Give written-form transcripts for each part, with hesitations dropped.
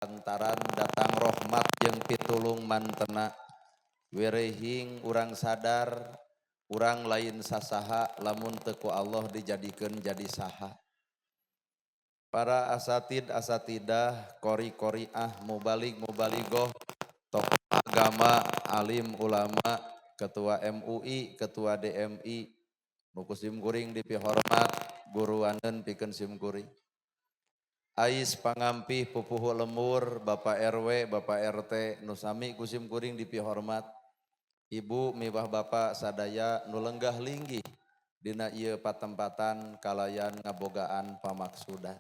Lantaran datang rahmat jeung pitulung mantena werehing urang sadar urang lain sasaha lamun teu ku Allah dijadikeun jadi saha. Para asatid asatidah, qori qoriah, mubalig mubaligoh, tokoh agama, alim ulama, ketua MUI, ketua DMI, nu ku sim kuring dipihormat, guruaneun pikeun sim kuring. Ais pangampih pupuhu lembur, Bapak RW, Bapak RT, nu sami ku sim kuring dipihormat. Ibu miwah bapak sadaya nu lenggah linggih dina ieu patempatan kalayan ngabogaan pamaksudan.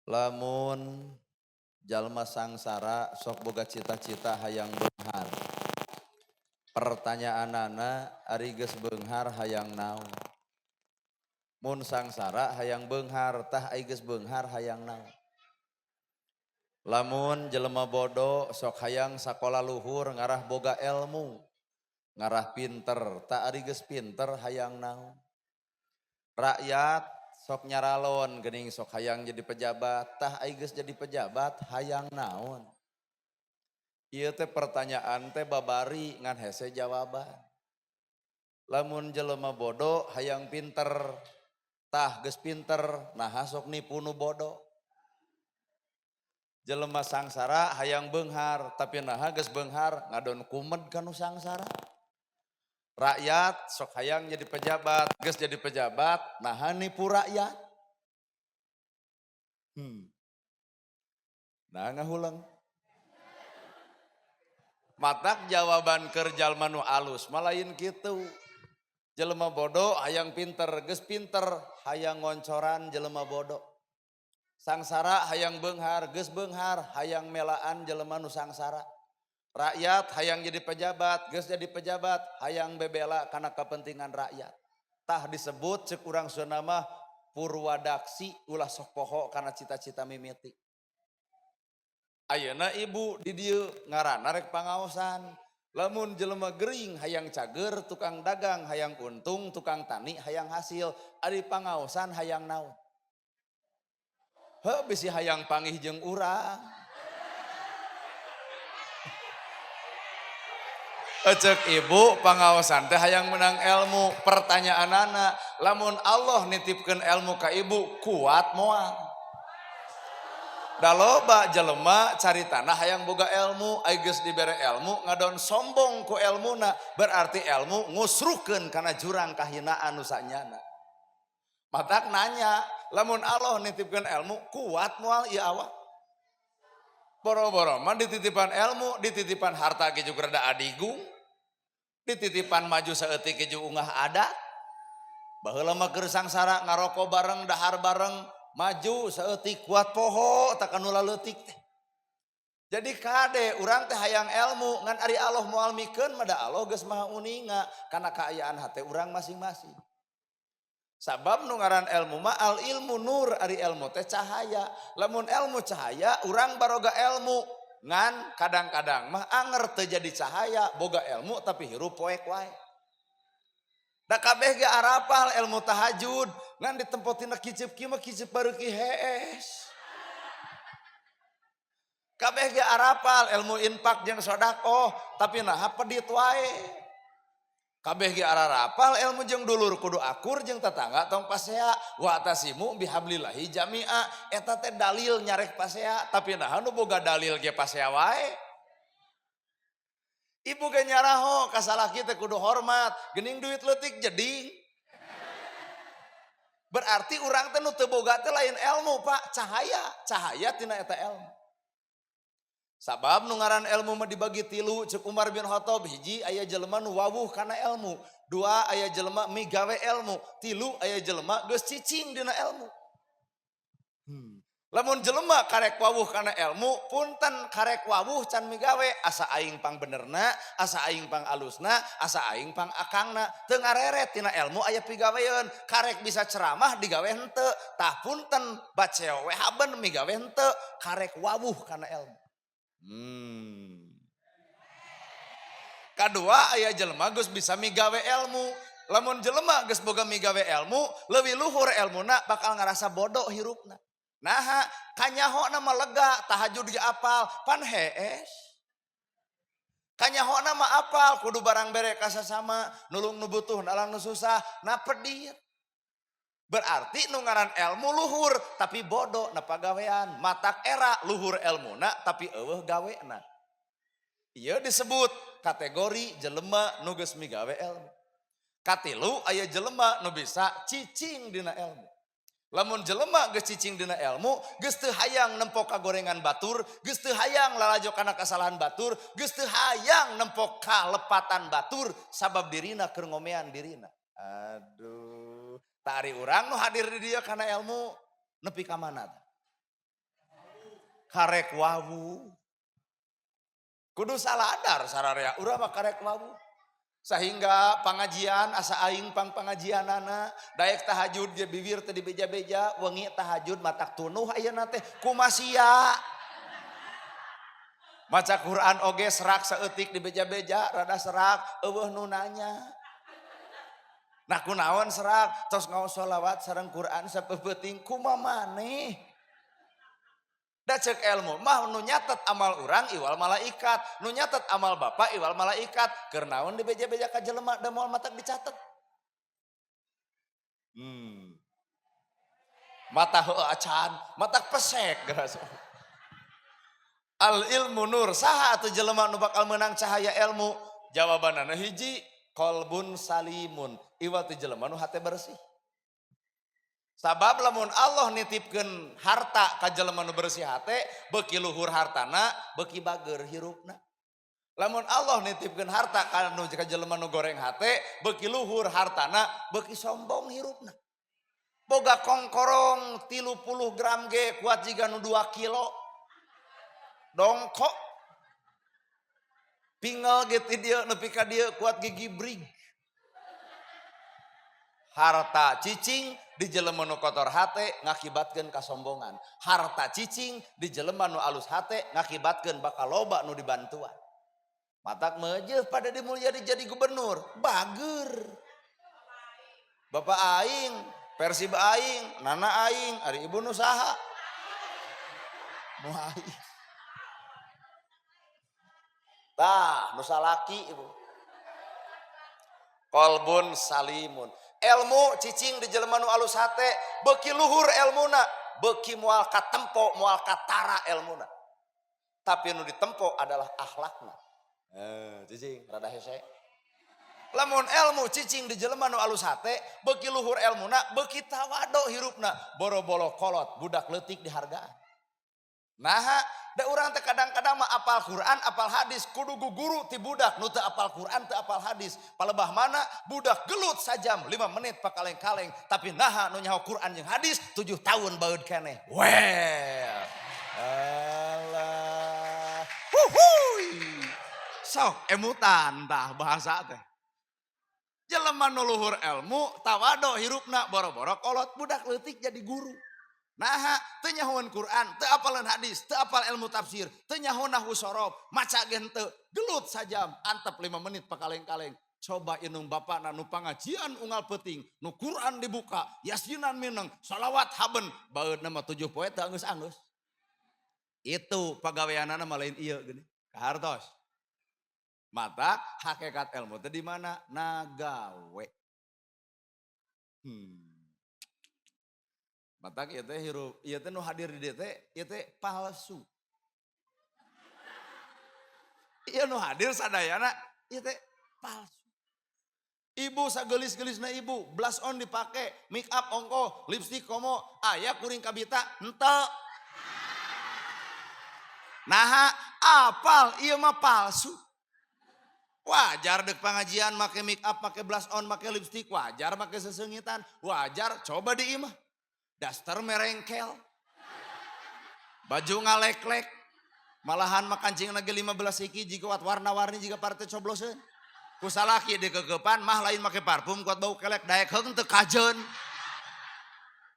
Lamun jalma sangsara sok boga cita-cita hayang beunghar. Pertanyaanana ari geus beunghar hayang naon? Mun sangsara hayang beunghar, tah ai geus beunghar hayang naon? Lamun jelema bodoh sok hayang sakola luhur ngarah boga ilmu, ngarah pinter, tah ari geus pinter hayang naon? Rakyat sok nyaralon geuning sok hayang jadi pejabat, tah ai geus jadi pejabat hayang naon? Ieu teh pertanyaan teh babari ngan hese jawaban. Lamun jelema bodoh hayang pinter, tah geus pinter naha sok nipu nu bodoh. Jelema sangsara hayang beunghar, tapi naha geus beunghar ngadon kumed ka nu sangsara. Rakyat sok hayang jadi pejabat, geus jadi pejabat naha nipu rakyat. Nah ngahuleng. Matak jawaban keur jalma nu alus mah lain kitu. Jelema bodoh hayang pinter, geus pinter hayang ngoncoran jelema bodoh. Sangsara hayang beunghar, geus beunghar hayang melaan jelema nu sangsara. Rakyat hayang jadi pejabat, geus jadi pejabat hayang bebela kana kepentingan rakyat. Tah disebut cek urang Sunda mah purwadaksi ulah sok poho kana cita-cita mimiti. Ayeuna ibu di dieu ngaranna rek pangaosan. Lamun jelema gering hayang cager, tukang dagang hayang untung, tukang tani hayang hasil, ari pangaosan hayang naon? Heuh bisi hayang panggih jeung urang. Ecek ibu pangaosan teh hayang menang ilmu. Pertanyaanana, lamun Allah nitipkeun ilmu ka ibu kuat moal? Da loba jelema caritana hayang boga ilmu, ai geus dibere ilmu ngadon sombong ku elmuna, berarti ilmu ngusrukeun kana jurang kahinaan nu sanyana. Matak nanya, lamun Allah nitipkeun ilmu kuat moal ieu awak? Boro-boro mah dititipan ilmu, dititipan harta ge juga rada adigung, dititipan maju saeutik ge juga ungah adat. Baheula mah keur sangsara ngaroko bareng, dahar bareng, maju saeutik kuat poho tak anu laleutik teh. Jadi kade urang teh hayang ilmu ngan ari Allah moal mikeun mah da Allah geus maha uninga kana kaayaan hate urang masing-masing. Sabab nu ngaran ilmu mah al ilmu nur, ari ilmu teh cahaya. Lamun ilmu cahaya urang baroga ilmu ngan kadang-kadang mah anger teu jadi cahaya, boga ilmu tapi hirup poek wae. Da kabeh ge arapal ilmu tahajud ngan ditempotina kicep kieu mah kicep bareuki hees. Kabeh ge arapal ilmu infak jeung sedekah tapi naha pedit wae. Kabeh ge arapal ilmu jeung dulur kudu akur jeung tetangga tong pasea, wa tasimu bihablillahi jami'a, eta teh dalil nyarek pasea tapi naha nu boga dalil ge pasea wae. Ibu ge nyaraho ka salaki teh kudu hormat, geuning duit leutik jeding. Berarti urang teh nu teu boga teh lain ilmu Pak, cahaya, cahaya tina eta ilmu. Sabab nu ngaran ilmu mah dibagi tilu cek Umar bin Khattab, hiji aya jelema nu wawuh kana ilmu, dua aya jelema migawe ilmu, tilu aya jelema geus cicing dina ilmu. Lamun jelema karek wawuh kana ilmu, punten karek wawuh can migawe, asa aing pang benerna, asa aing pang alusna, asa aing pang akangna, teu ngareret tina ilmu aya pigaweun, karek bisa ceramah digawe henteu, tah punten baceo we haben migawe henteu, karek wawuh kana ilmu. Kadua aya jelema geus bisa migawe ilmu. Lamun jelema geus boga migawe ilmu, leuwih luhur ilmuna bakal ngarasa bodoh hirupna. Naha kanyahona mah lega tahajud ge apal pan hees. Kanyahona mah apal kudu barang bere ka sasama, nulung nu butuh, nalang nu susah, na pedit. Berarti nu ngaran ilmu luhur tapi bodoh na pagawean, matak era luhur elmuna tapi eueuh gawena. Ieu disebut kategori jelema nu geus migawe ilmu. Katilu aya jelema nu bisa cicing dina ilmu. Lamun jelema geus cicing dina ilmu, geus teu hayang nempo kagorengan batur, geus teu hayang lalajo kana kasalahan batur, geus teu hayang nempo kalepatan batur sabab dirina keur ngomean dirina. Aduh, tari urang nu hadir di dieu kana ilmu nepi ka mana tah? Karek wawu. Kudu saladar sararea urang mah karek wawu. Sehingga pangajian asa aing pang pangajianana daek tahajud ge bibir teh dibeja-beja wengi tahajud matak tunuh ayeuna teh kumasia. Maca Quran oge serak saeutik dibeja-beja rada serak eueuh nu nanya. Nah kunaon serak tos ngaos sholawat sareng Quran sapeupeting kumaha maneh. Da cek ilmu mah nu nyatet amal urang iwal malaikat, nu nyatet amal bapak iwal malaikat. Keur naon dibeja-beja ka jelema da moal matak dicatet. Mata heueuh acan, matak pesek geus. Al ilmu nur, saha atuh jelema nu bakal meunang cahaya ilmu? Jawabanana hiji, qalbun salimun, iwal ti jelema nu hate bersih. Sabab lamun Allah nitipkeun harta ka jelema nu bersih hate, beuki luhur hartana, beuki bager hirupna. Lamun Allah nitipkeun harta ka nu ka jelema nu goreng hate, beuki luhur hartana, beuki sombong hirupna. Boga kongkorong 30 gram ge kuat jiga nu 2 kilo. Dongkok. Pingel ge ti dieu nepi ka dieu kuat gigi brig. Harta cicing di jelema nu kotor hate ngakibatkeun kasombongan. Harta cicing di jelema nu alus hate ngakibatkeun bakal loba nu dibantuan. Matak meujeuh pada Dedi Mulyadi jadi gubernur, bager. Bapak aing, Persib aing, nana aing, ari ibu nu saha? Nu aing. Tah, nu salaki ibu. Qalbun salimun. Ilmu cicing di jelema nu alus hate, beuki luhur elmuna, beuki moal katempo, moal katara elmuna. Tapi nu ditempo adalah akhlakna. Cicing rada hese. Lamun ilmu cicing di jelema nu alus hate, beuki luhur elmuna, beuki tawado hirupna, boro-boro kolot, budak leutik dihargaan. Naha, da urang teh kadang-kadang mah apal Quran, apal hadis, kudu guru ti budak nu teu apal Quran, teu apal hadis. Palebah mana budak gelut sajam 5 menit pakaleng-kaleng, tapi naha nu nyaho Quran jeung hadis 7 tahun baeud keneh. Well. Alah. Huhuy. Sok emutan tah bahasa teh. Jelema nu luhur ilmu, tawado hirupna boro-boro kolot budak leutik jadi guru. Naha teu nyahoeun Quran, teu apaleun hadis, teu apal ilmu tafsir, teu nyaho nahwu sorof, maca ge henteu, gelut sajam, antep 5 menit pakaleng-kaleng. Coba inung bapakna nu pangajian unggal peuting, nu Quran dibuka, yasinan mineng, salawat haben, baeudna mah 7 poe teu anggeus-anggeus. Itu pagaweanana mah lain ieu geuning, kahartos. Mata hakikat ilmu teh di mana? Nagawe. Matak ieu teh hirup, ieu teh nu hadir di dieu teh, ieu teh palsu. Ieu nu hadir sadayana ieu teh palsu. Ibu sagelis-gelisna ibu, blush on dipake, make up ongkoh, lipstick komo, aya kuring kabita henteu. Naha apal ieu mah palsu. Wajar dek pengajian make make up, make blush on, make lipstick, wajar make sesengitan, wajar coba di imah. Daster merengkel, baju ngaleklek, malahan mah kancing lagi 15 iki jika wat warna-warni jika partai cobloseun. Ku salaki dikekepan mah lain make parfum kuat bau kelek daek heung teu kajeun.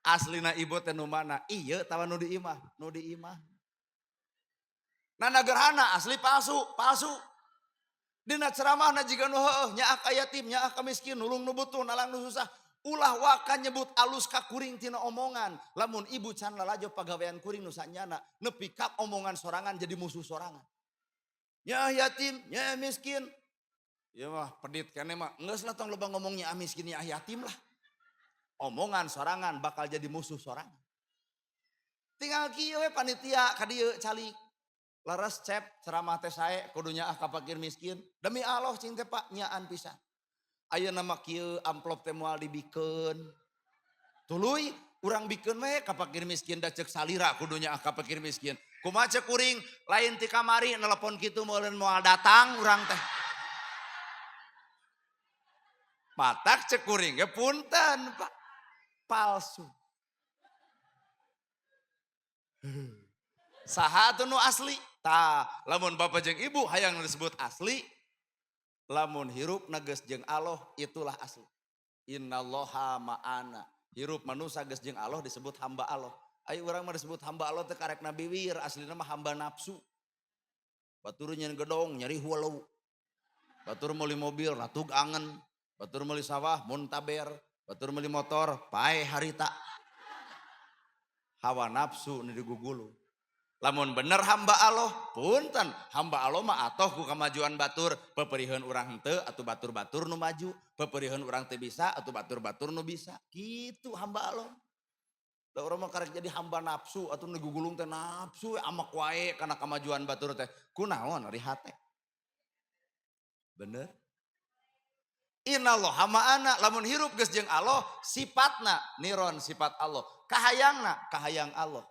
Aslina ibu teh nu mana? Ieu tawa nu di imah, nu di imah. Nana gerhana asli palsu, palsu. Dina ceramahna jiga nu heueuh, nyaah ka yatim, nyaah ka miskin, nulung nu butuh, nalang nu susah. Ulah waka nyebut alus ka kuring tina omongan. Lamun ibu can lalajo pagawean kuring nu sanyana, nepi ka omongan sorangan jadi musuh sorangan. Nya yatim, nya miskin. Ya mah pedit kene mah. Geus lah tong loba ngomongnya miskin nya yatim lah. Omongan sorangan bakal jadi musuh sorangan. Tinggal kieu we panitia ka dieu calik. Leres cep ceramah teh sae kudu nyaah ka fakir miskin. Demi Allah cing teh Pak nyaan pisan. Ayeuna mah kieu amplop teh moal dibikeun. Tuluy urang bikeun we ka fakir miskin da ceuk salira kudu nyaah ka fakir miskin. Kumaha ceuk kuring lain ti kamari nelepon kitu meureun moal datang urang teh. Matak ceuk kuring ge punten Pak. Palsu. Saha atuh nu asli? Tah, lamun bapak jeung ibu hayang disebut asli, lamun hirup geus jeung Allah itulah asli. Innallaha ma'ana. Hirup manusia geus jeung Allah disebut hamba Allah. Ayo urang mah disebut hamba Allah teh karek nabiwir, aslina mah hamba nafsu. Batur nyeun gedong nyeri hulew. Batur meuli mobil ratug angen, batur meuli sawah muntaber, batur meuli motor pae harita. Hawa nafsu nu digugulu. Lamun bener hamba Allah, punten, hamba Allah mah atoh ku kamajuan batur, peperiheun urang henteu atuh batur-batur nu maju, peperiheun urang teu bisa atuh batur-batur nu bisa. Kitu hamba Allah. Da urang mah karek jadi hamba nafsu atuh nu digugulung teh nafsu amak wae kana kamajuan batur teh. Kunaon ari hate? Bener? Innallaha ma'ana, lamun hirup geus jeung Allah, sifatna niron sifat Allah, kahayangna kahayang Allah.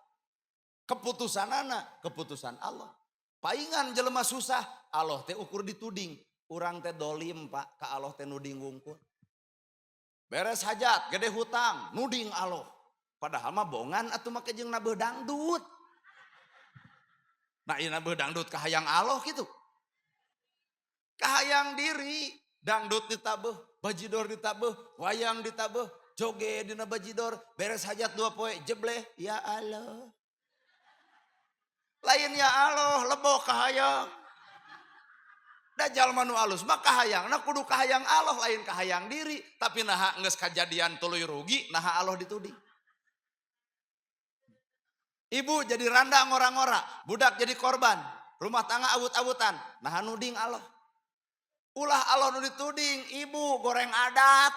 Keputusanana keputusan Allah. Paingan jelema susah, Allah teh ukur dituding. Urang teh dolim Pak, ka Allah teh nuding wungkul. Beres hajat, gede hutang, nuding Allah. Padahal mah bongan atuh make jeung nabeuh dangdut. Nah ieu nabeuh dangdut kahayang Allah kitu. Kahayang diri, dangdut ditabeuh, bajidor ditabeuh, wayang ditabeuh, joge dina bajidor, beres hajat 2 poe jebleh, ya Allah. Lain ya Allah, lebok kahayang. Dajjal manu alus mah kahayangna kudu kahayang Allah, lain kahayang diri. Tapi naha geus kajadian tuluy rugi, naha Allah dituding. Ibu jadi randa ngora-ngora, budak jadi korban, rumah tangga awut-awutan, naha nuding Allah. Ulah Allah nu dituding, ibu goreng adat.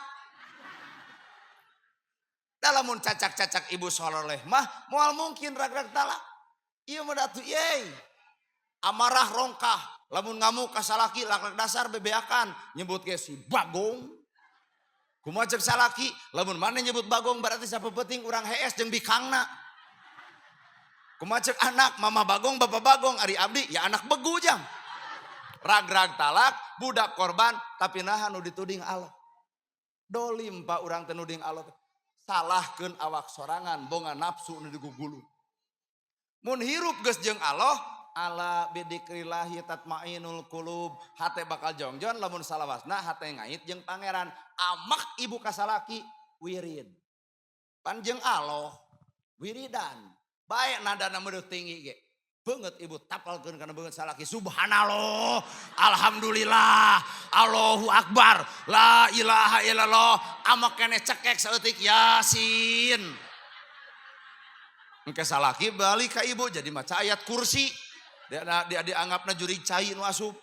Dalamun cacak-cacak ibu soleh mah moal mungkin rag-rag talak. Ieu mah datu yey. Amarah rongkah, lamun ngamuk ka salaki lak-lak dasar bebeakan, nyebut ge si Bagong. Kumaha ceuk salaki, lamun maneh nyebut Bagong berarti sapepeting urang hees jeung bikangna. Kumaha ceuk anak, mama Bagong, bapak Bagong, ari abdi ya anak begu jang. Rag-rag talak, budak korban, tapi naha nu dituding Allah. Dolim Pak urang teh nuding Allah. Salahkeun awak sorangan, bonga nafsu nu digugulu. Mun hirup geus jeung Allah, ala bidzikrillahi tatmainul qulub. Hate bakal jongjon lamun salawasna hate ngait jeung pangeran. Amak ibu kasalaki wirid. Pan jeung Allah wiridan. Bae nadana meureut tinggi ge. Beungeut ibu tapalkeun kana beungeut salaki. Subhanallah, alhamdulillah, Allahu akbar, la ilaha illallah. Amak keneh cekek saeutik Yasin. Engke salaki balik ka ibu jadi maca ayat kursi. Dia dianggapna jurig cai nu asup.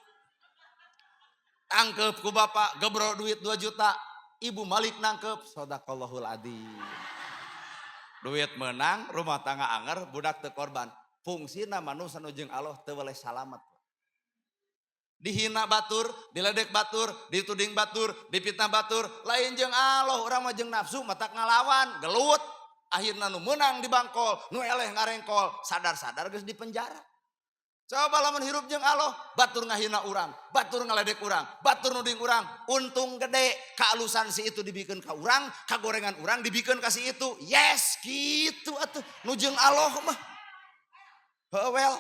Tangkep ku bapak, gebro duit 2 juta. Ibu malik nangkep, sadaqallahul adzim. Duit menang, rumah tangga anger, budak teu korban. Fungsina manusia nu jeung Allah teu weleh salamet. Dihina batur, diledek batur, dituding batur, dipitnah batur, lain jeung Allah, urang mah jeung nafsu matak ngalawan, gelut. Akhirna nu meunang di bangkol, nu eleh ngarengkol, sadar-sadar geus di penjara. Coba lamun hirup jeung Allah, batur ngahina urang, batur ngaledek urang, batur nuding urang, untung gede, kaalusan si itu dibikeun ka urang, kagorengan urang dibikeun ka si itu. Yes, gitu atuh nu jeung Allah mah. Heuh well.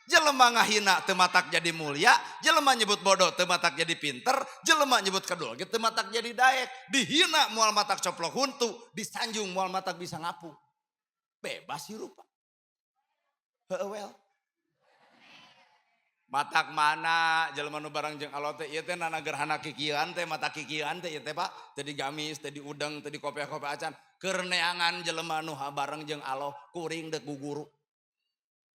Jelema ngahina teu matak jadi mulia, jelema nyebut bodoh teu matak jadi pinter, jelema nyebut kedul ge teu matak jadi daek, dihina moal matak coplok huntu, disanjung moal matak bisa ngapu. Bebas hirup. Heuh well. Matak mana jelema nu bareng jeung Allah teh ieu teh nana gerhana kikieuan teh mata kikieuan teh ieu teh Pak, teu digamis, teu diudeng, teu dikopiah-kopiah acan. Keur neangan jelema nu bareng jeung Allah kuring deuk guguru.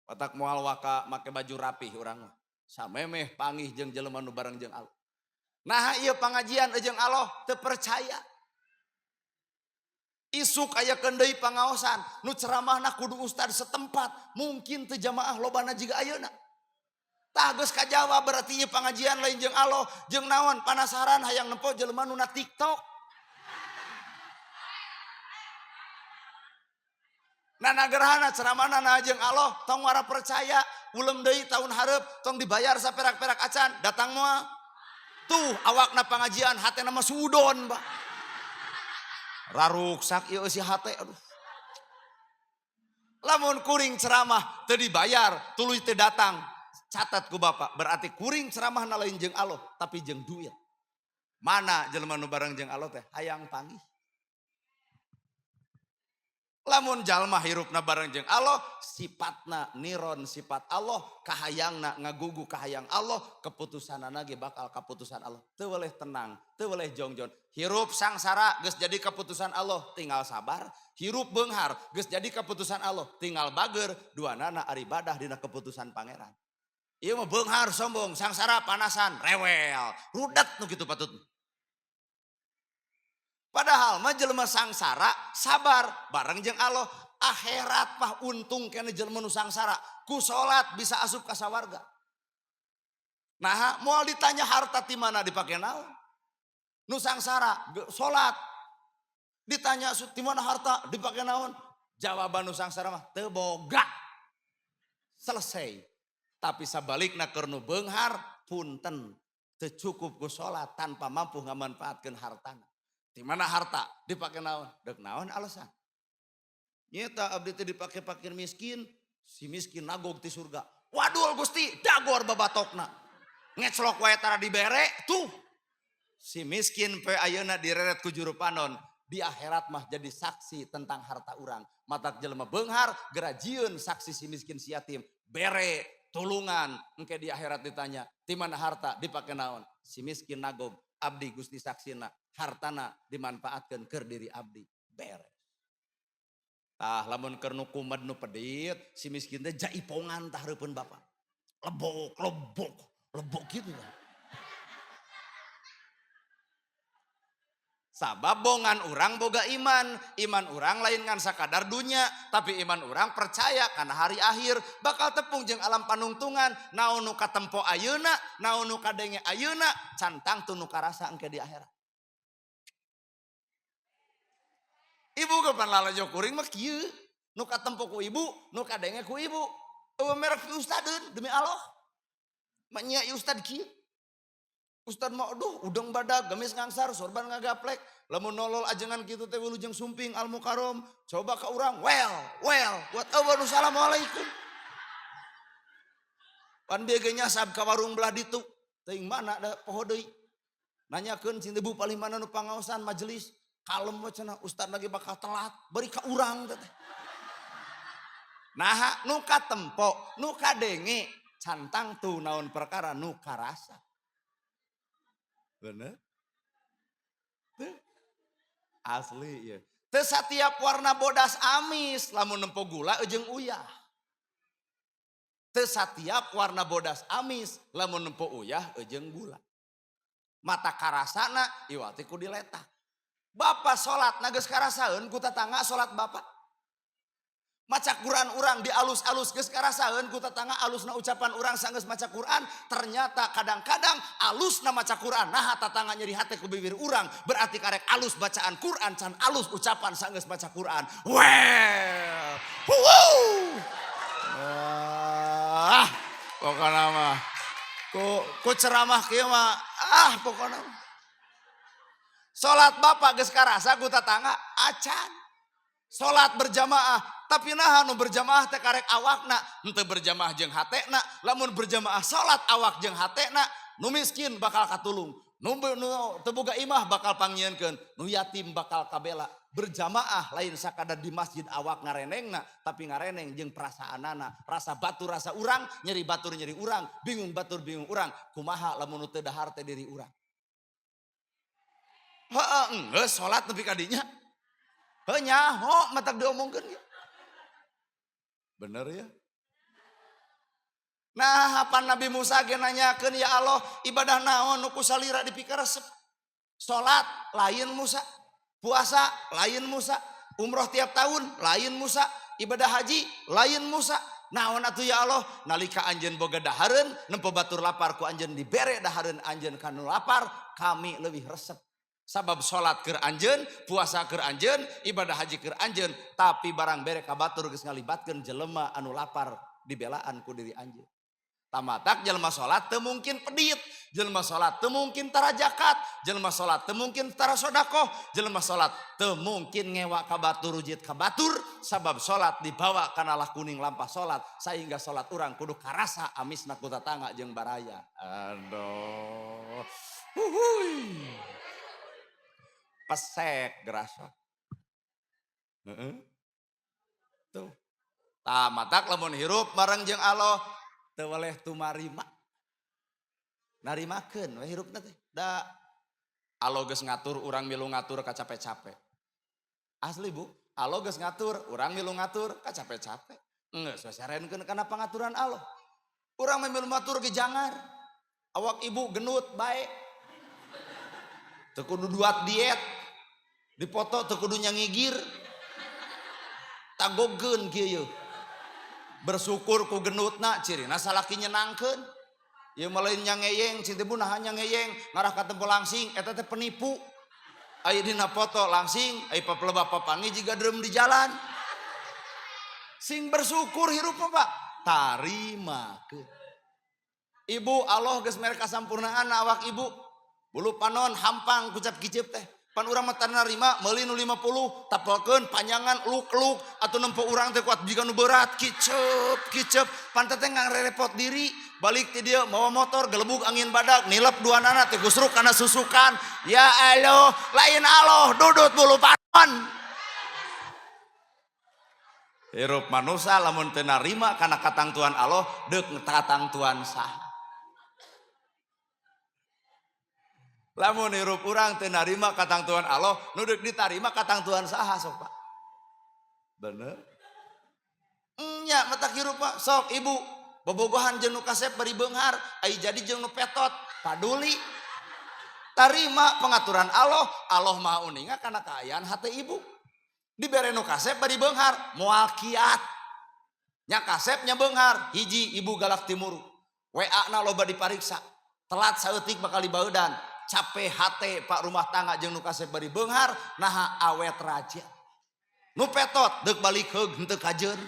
Matak moal waka make baju rapih urang mah. Samemeh panggih jeung jelema nu bareng jeung Allah. Nah ieu pangajian jeung Allah teu percaya. Isuk aya deui pangaosan nu ceramahna kudu ustad setempat, mungkin teu jamaah lobana jiga ayeuna. Tah geus kajawab berarti ieu pangajian lain jeung Allah, jeung naon panasaran hayang nempo jelema nu na TikTok. Nana gerhana ceramahna na jeung Allah tong wara percaya, ulem deui tahun hareup tong dibayar saperak-perak acan, datang moal. Tuh awakna pangajian hatena mah sudon, Pak. Raruksak ieu eusi hate aduh. Lamun kuring ceramah teu dibayar, tuluy teu datang. Catat ku Bapak, berarti kuring ceramah na lain jeung Allah, tapi jeung duit. Mana jelema nu bareng jeung Allah teh hayang panggih. Lamun jalma hirupna bareng jeung Allah, sifatna niron sifat Allah, kahayangna ngagugu kahayang Allah, keputusanana ge bakal kaputusan Allah. Teu weleh tenang, teu weleh jongjon. Hirup sangsara geus jadi keputusan Allah, tinggal sabar. Hirup beunghar geus jadi keputusan Allah, tinggal bager. Duanana aribadah dina keputusan pangeran. Ieu mah beunghar sombong, sangsara panasan, rewel, rudet nu kitu patut. Padahal mah jelema sangsara sabar bareng jeung Allah, akhirat mah untung keneh jelema nu sangsara, ku salat bisa asup ka sawarga. Nah, moal ditanya harta ti mana dipake naon? Nu sangsara salat ditanya ti mana harta dipake naon? Jawaban nu sangsara mah teu boga. Selesai. Tapi sabalikna keur nu beunghar punten teu cukup ku salat tanpa mampu ngamanfaatkeun hartana. Di mana harta dipake naon? Deuk naon alasan? Nyeta abdi teh dipake fakir miskin, si miskin nagog ti surga. Waduh Gusti, dagor babatokna. Ngeclok wae tara dibere tuh. Si miskin pe ayeuna direret ku juru panon, di akhirat mah jadi saksi tentang harta urang. Matak jelema beunghar gerajieun saksi si miskin si yatim, bere tulungan, engke di akhirat ditanya, di mana harta dipake naon? Si miskin nagog, abdi Gusti saksina, hartana dimanfaatkeun keur diri abdi, beres. Tah lamun keur nu kumed nu pedit, si miskin teh jaipongan tah hareupeun bapak. Lebok, lebok, lebok gitu lah. Sabab bongan urang boga iman, iman urang lain ngan sakadar dunya, tapi iman urang percaya karena hari akhir bakal tepung jeung alam panungtungan, naon nu katempo ayeuna, naon nu kadenge ayeuna, cantang tu nu karasa engke di akhirat. Ibu ge pan lalajo kuring mah kieu, nu katempo ku ibu, nu kadenge ku ibu. Eueuh merek ustadeun demi Allah. Mah nya ieu ustad kieu. Ustad mah aduh udang badag, gamis ngangsar, sorban ngagaplek. Lamun nolol ajengan kitu teh wilujeng sumping al mukarrom, coba ka urang, well, buat eueuh assalamualaikum. Pan bieu ge nyasab ka warung belah ditu, teuing mana da poho deui. Nanyakeun cing ibu palih mana nu pangaosan majelis, kalem we cenah ustad lagi bakal telat, bari ka urang teh. Naha nu katempo, nu kadenge, cantang tu naon perkara nu karasa. Bener? Tuh. Asli ya. Teu satiap warna bodas amis lamun nempo gula jeung uyah. Teu satiap warna bodas amis lamun nempo uyah jeung gula. Mata karasana iwati ku diletak. Bapak salat na geus karasaeun ku tatangga salat bapak. Maca Quran urang dialus-alus geus karasaeun ku tatangga alusna ucapan urang sanggeus maca Quran, ternyata kadang-kadang alusna maca Quran naha tatangga nyeri hate ku bibir urang, berarti karek alus bacaan Quran can alus ucapan sanggeus maca Quran. Well, wuh. Wah, pokona mah ku ceramah kieu mah ah pokona mah. Salat bapak geus karasa ku tatangga acan. Salat berjamaah, tapi naha nu berjamaah teh karek awakna, henteu berjamaah jeung hatena, lamun berjamaah salat awak jeung hatena, nu miskin bakal katulung. Nu teu boga imah bakal pangnyieunkeun, nu yatim bakal kabela. Berjamaah lain sakadar di masjid awak ngarenengna, tapi ngareneng jeung perasaanana, rasa batur rasa urang, nyeri batur nyeri urang, bingung batur bingung urang, kumaha lamun nu teu dahar teh diri urang. Heeh, enggeus salat nepi ka dinya. Heuh nyaho matak diomongkeun ge. Bener ya? Nah, apa Nabi Musa ge nanyakeun, ya Allah, ibadah naon nu ku salira dipikaresep? Salat lain Musa, puasa lain Musa, umroh tiap tahun lain Musa, ibadah haji lain Musa. Naon atuh ya Allah, nalika anjeun boga dahareun, nempo batur lapar ku anjeun dibere dahareun anjeun kanu lapar, kami leuwih resep. Sabab salat keur anjeun, puasa keur anjeun, ibadah haji keur anjeun, tapi barang bere ka batur geus ngalibatkeun jelema anu lapar dibelaan ku diri anjeun. Tamatak jelema salat teu mungkin pedit, jelema salat teu mungkin tara zakat, jelema salat teu mungkin tara sedekah, jelema salat teu mungkin ngewa ka batur rujit ka batur, sabab salat dibawa kana lah kuning lampah salat sehingga salat urang kudu karasa amisna ku tatangga jeung baraya. Aduh. Huhuy. Pesek gerasa. Heeh. Tuh. Tamatak lamun hirup bareng jeung Allah teu weleh tumarima. Narimakeun we hirupna teh. Da Allah geus ngatur urang milu ngatur kacape-cape. Asli Bu, Allah geus ngatur urang milu ngatur kacape-cape. Geus we sarenkeun kana pangaturan Allah. Urang mah milu ngatur ge jangar. Awak ibu genut bae. Teu kudu duat diet. Dipoto teu kudu nyangigir. Tagogeun kieu yeuh. Bersyukur ku genutna cirina salaki nyenangkeun. Ieu mah lain nyangeyeng, cing teh bu naha nyangeyeng, ngarah ka tempo langsing eta teh penipu. Aya dina foto langsing, aya papelebah papangi jiga drum di jalan. Sing bersyukur hirup mah Pak, tarimakeun. Ibu Allah geus mere kasampurnaan awak ibu. Bulu panon hampang kucap kicep teh. Pan urang mah narima meuli nu 50 tapelkeun panjangan luk-luk atuh nempo urang teh kuat jiga nu berat kicep kicep pan teh ngarerepot diri balik ti dieu mawa motor gelebug angin badak nilep dua nana teh gusruk kana susukan ya Allah lain Allah dudut bulu panon. Hirup manusia lamun teu narima kana katangtuan Allah deuk katangtuan saha. Lamun hirup urang teu narima katangtuan Allah, nu deuk ditarima katangtuan saha sok Pak? Bener? Nya matak hirup Pak, sok ibu bobogohan jeung nu kasep bari beunghar, ai jadi jeung nu petot, paduli. Tarima pengaturan Allah, Allah Maha uninga kana kaayaan hate ibu. Dibere nu kasep bari beunghar, moal kiat. Nya kasep nya beunghar, hiji ibu galak timuru. WA na loba dipariksa, telat saeutik bakal dibaudan. Capek hate pak rumah tangga jeung nu kasep bari beunghar naha awet raja. Nu petot deuk balik heug henteu kajeun.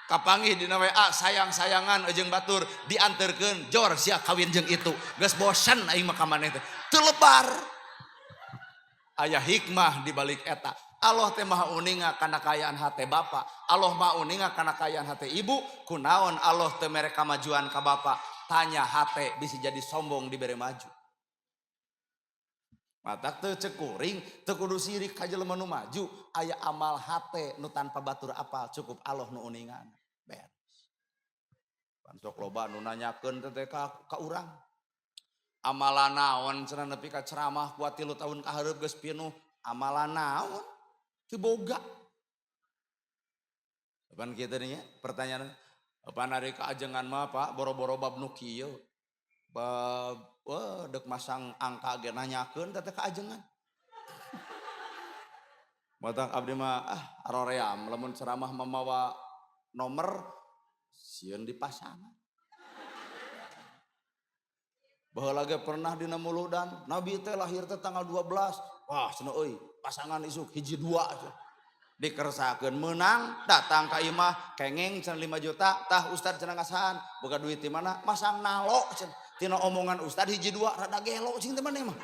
Kapanggih dina WA sayang-sayangan jeung batur dianterkeun jor sia kawin jeung itu. Geus bosen aing mah ka maneh teh. Teu lebar. Aya hikmah di balik eta. Allah teh maha uninga kana kaayaan hate bapa. Allah maha uninga kana kaayaan hate ibu. Kunaon Allah teu mere kamajuan ka bapa? Tanya hate bisa jadi sombong dibere maju. Matak teu cek kuring, teu kudu sirik ka jelema nu maju, aya amal hate nu tanpa batur apal cukup Allah nu uningan. Beres. Pan sok loba nu nanyakeun teh ka urang. Amalan naon cenah nepi ka ceramah kuat 3 tahun ka hareup geus pinuh, amalan naon? Teu boga. Pan kitu nih ya pertanyaan. Pan ari kaajengan mah Pak boro-boro bab nu kieu. Bab wah deuk masang angka ge nanyakeun teh kaajengan. Matak abdi mah aroream lamun ceramah mamawa nomor sieun dipasang. Baheula ge pernah dina muludan, Nabi teh lahir teh tanggal 12. Wah cenah euy, pasangan isuk hiji dua. Dikersakeun menang, datang ka imah kengeng cenah 5 juta, tah ustad cenah ngasahan, boga duit di mana? Masang nalo cenah. Tina omongan ustad hiji dua rada gelo cing teh maneh mah.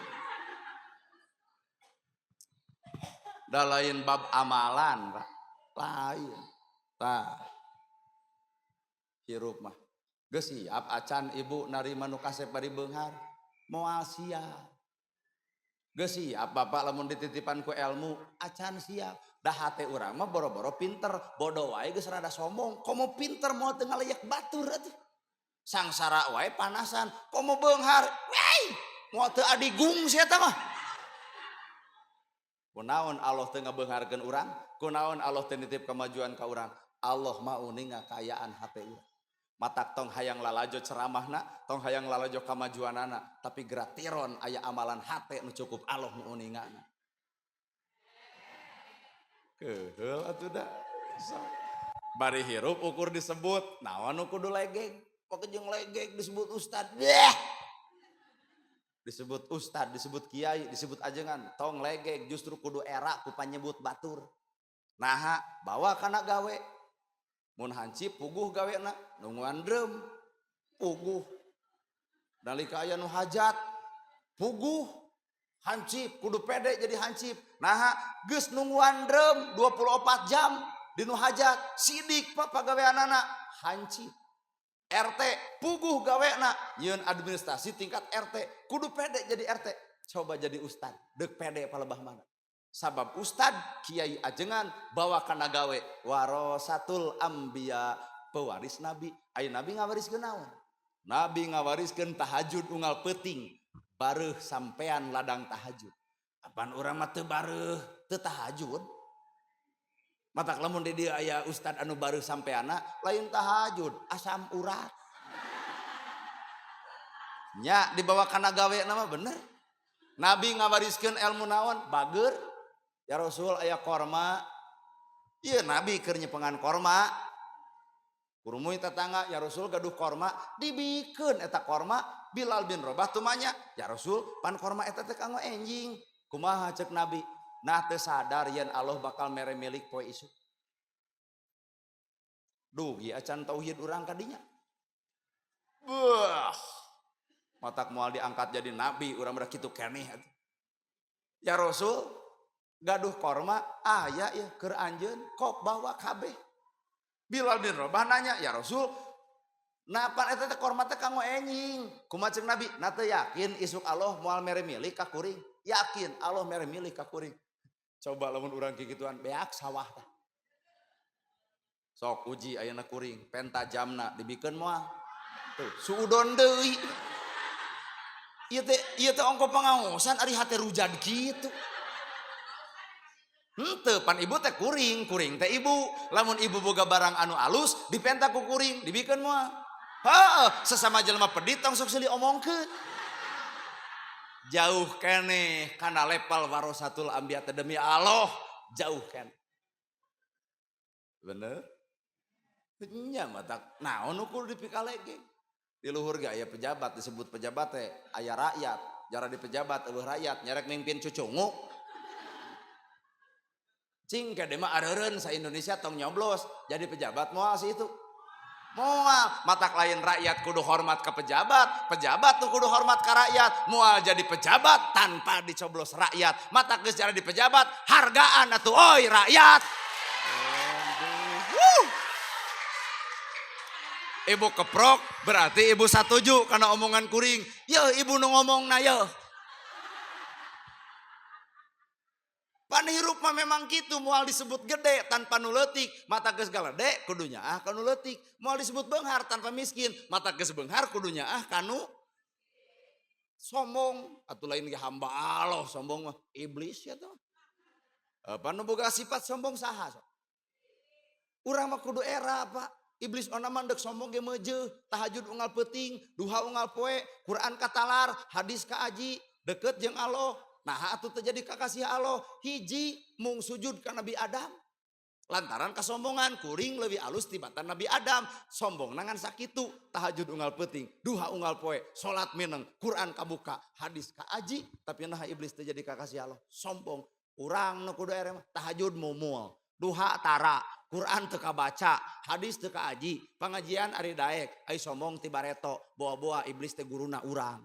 Da lain bab amalan, Pak. Lain. Tah. Hirup mah. Geus siap acan ibu narima nu kasep bari beunghar. Moal siap. Geus siap bapak lamun dititipan ku ilmu acan siap. Dah hate urang mah boro-boro pinter, bodoh wae geus rada sombong. Komo pinter moal teu ngalayak batur atuh. Sangsara wae panasan, komo beunghar, wey, moal teu adigung sia eta mah. Kunaon Allah teu ngabeungharkeun urang? Kunaon Allah teu nitip kemajuan ka urang? Allah mau uninga kaayaan hate urang. Matak tong hayang lalajo ceramahna, tong hayang lalajo kamajuanana, tapi gratiron aya amalan hate nu cukup Allah nu uningana. Keheul atuh da. So. Bari hirup ukur disebut, naon nu kudu legeg? Poke jeung legeg disebut ustad. Deh. Disebut ustad, disebut kiai, disebut ajengan, tong legeg justru kudu era ku panyebut batur. Naha bawa kana gawe. Mun hancip puguh gawena, nungguan drum puguh. Nalika aya nu hajat puguh, hancip kudu pede jadi hancip. Naha geus nungguan drum 24 jam di nu hajat, sidik pak pagaweanana hancip. RT puguh gawena, nyieun administrasi tingkat RT kudu pede jadi RT. Coba jadi ustad, deuk pede palebah mana? Sabab ustad kiai ajengan bawa kana gawe warasatul anbiya, pewaris nabi. Aya nabi ngawariskeun naon? Nabi ngawariskeun tahajud unggal peuting, bareuh sampean ladang tahajud. Apan urang mah teu bareuh teu tahajud. Matak lamun di dieu aya ustad anu bareuh sampeanna lain tahajud, asam urat. Nya dibawa kana gawe na mah bener. Nabi ngawariskeun ilmu naon? Bager. Ya Rasul aya korma. Ieu Nabi keur nyepengan korma. Kurumuy tetangga, ya Rasul gaduh korma, dibikeun eta korma. Bilal bin Rabah tumanya, ya Rasul pan korma eta teh kanggo enjing. Kumaha cek Nabi? Nah teu sadar yen Allah bakal mere milik poe isuk. Duh, ieu acan tauhid urang kadinya. Buah. Matak moal diangkat jadi nabi urang mah kitu keneh atuh. Ya Rasul gaduh korma aya ya keur anjeun kok bawa kabeh. Bilal bin Rabah nanya, ya Rasul, napa eta teh korma teh kanggo enjing? Kumaha ceuk Nabi? Na teu yakin isuk Allah moal mere milik ka kuring. Yakin Allah mere milik ka kuring. Coba lamun urang kikituan beak sawah tah. Sok uji ayeuna kuring, penta jamna dibikeun moal. Tuh, suudon deui. Ieu teh ongko pangaosan ari hate rujad kitu. Henteu pan ibu teh kuring, kuring teh ibu. Lamun ibu boga barang anu alus dipenta ku kuring, dibikeun moal. Heuh, sesama jelema pedit tong sok silih omongkeun. Jauh keneh kana level warasatul anbiya teh demi Allah, jauh keneh. Bener? Nya matak naon nu kudu dipikalege. Di luhur ge aya pejabat, disebut pejabat teh aya rakyat, jara di pejabat eueuh rakyat, nyerek mimpin cucunguk. Cing kade mah areureun sa Indonesia tong nyoblos jadi pejabat moal si itu. Moal, matak lain rakyat kudu hormat ke pejabat, pejabat tuh kudu hormat ke rakyat. Moal jadi pejabat tanpa dicoblos rakyat. Matak geus jadi pejabat, hargaan atuh oi rakyat. Wuh. Ibu keprok berarti ibu satuju karena omongan kuring. Yeuh ibu nu ngomongna yeuh. Pan hirup mah memang gitu, moal disebut gede tanpa nu leutik, mata geus galede kudunya ah kanu leutik. Moal disebut beunghar tanpa miskin, mata geus beunghar kudunya ah kanu sombong. Atuh lain ge hamba Allah sombong mah iblis ya tuh. Apa nu boga sifat sombong saha sok? Urang mah kudu era Pak. Iblis ona mah deuk sombong ge meujeuh, tahajud unggal peuting, duha unggal poe, Quran katalar, hadis kaaji, deket jeung Allah. Nah atuh terjadi kakasih Allah, hiji mung sujud ka Nabi Adam. Lantaran kasombongan kuring leuwih alus tibatan Nabi Adam, sombong nangan sakitu, tahajud unggal peuting, duha unggal poe, salat mineng, Quran kabuka, hadis kaaji, tapi nah iblis terjadi kakasih Allah, sombong. Urang nu kudu ere mah tahajud mumul, duha tara, Quran teu kabaca, hadis teu kaaji, pangajian ari daek, ai sombong ti bareto, boa-boa iblis teh guruna urang.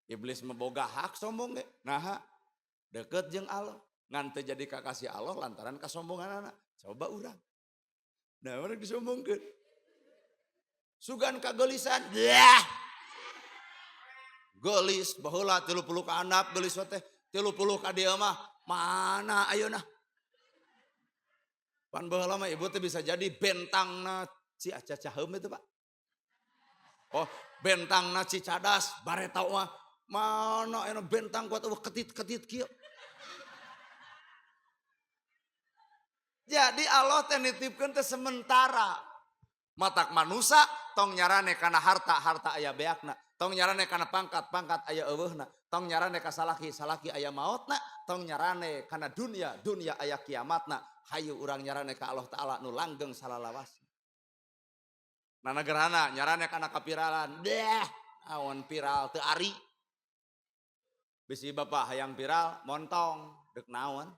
Iblis mah boga hak sombong ge. Naha deket jeung Allah, ngan teu jadi kakasih Allah lantaran kasombonganana. Coba urang. Nah, urang disombongkeun. Sugan kagelisan. Dah. Gelis baheula 30 ka handap gelis teh 30 ka dieu mah mana ayeuna. Pan baheula mah ibu teh bisa jadi bentangna Ciacacaheum itu Pak. Oh, bentangna Cicadas bareto mah mana ayeuna bentang kuat eueuh ketit-ketit kieu. Jadi Allah teh nitipkeun teh sementara. Matak manusa tong nyarane kana harta, harta aya beakna. Tong nyarane kana pangkat, pangkat aya eueuhna. Tong nyarane ka salaki, salaki aya maotna. Tong nyarane kana dunia, dunia aya kiamatna. Hayu urang nyarane ka Allah Ta'ala nu langgeng salalawas. Nana gerhana nyarane kana kapiralan. Deh, awan viral teu ari. Bisi bapak hayang viral montong deuk naon.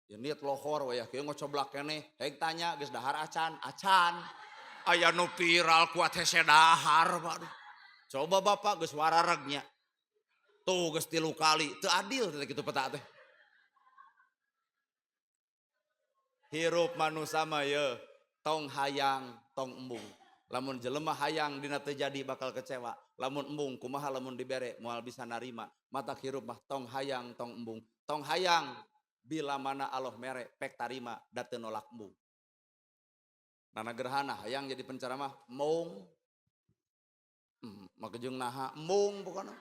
Jenit lohor wayah kieu ngocoblak keneh, heg tanya geus dahar acan, acan. Aya nu viral kuat hese dahar, Pak. Coba bapak geus wararegnya. Tuh geus 3 kali, teu adil teh kitu peta teh. Hirup manusa mah ye, tong hayang, tong embung. Lamun jelema hayang dina teu jadi bakal kecewa. Lamun embung kumaha lamun dibere moal bisa narima. Mata hirup mah tong hayang, tong embung. Tong hayang bila mana Allah mere pek tarima da teu nolak embung. Nana gerhana hayang jadi penceramah embung. Make jeung naha embung pokona.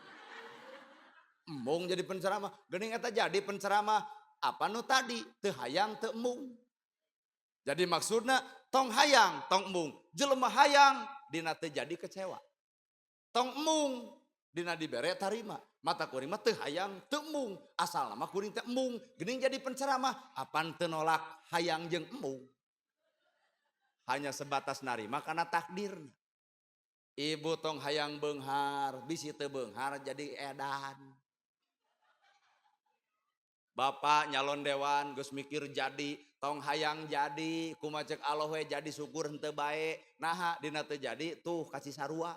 Embung jadi penceramah. Geuning eta jadi penceramah apa nu tadi teu hayang teu embung. Jadi maksudna tong hayang tong embung. Jelema hayang dina teu jadi kecewa. Tong embung dina dibere tarima. Mata kuring mah teu hayang teu embung. Asalna mah kuring teh embung. Geuning jadi penceramah apan teu nolak hayang jeung embung. Hanya sebatas narima karena takdirna. Ibu tong hayang beunghar, bisi teu beunghar jadi edan. Bapak nyalon dewan geus mikir jadi, tong hayang jadi, kumaha cek Allah we jadi syukur henteu bae. Naha dina teu jadi tuh kasih sarua.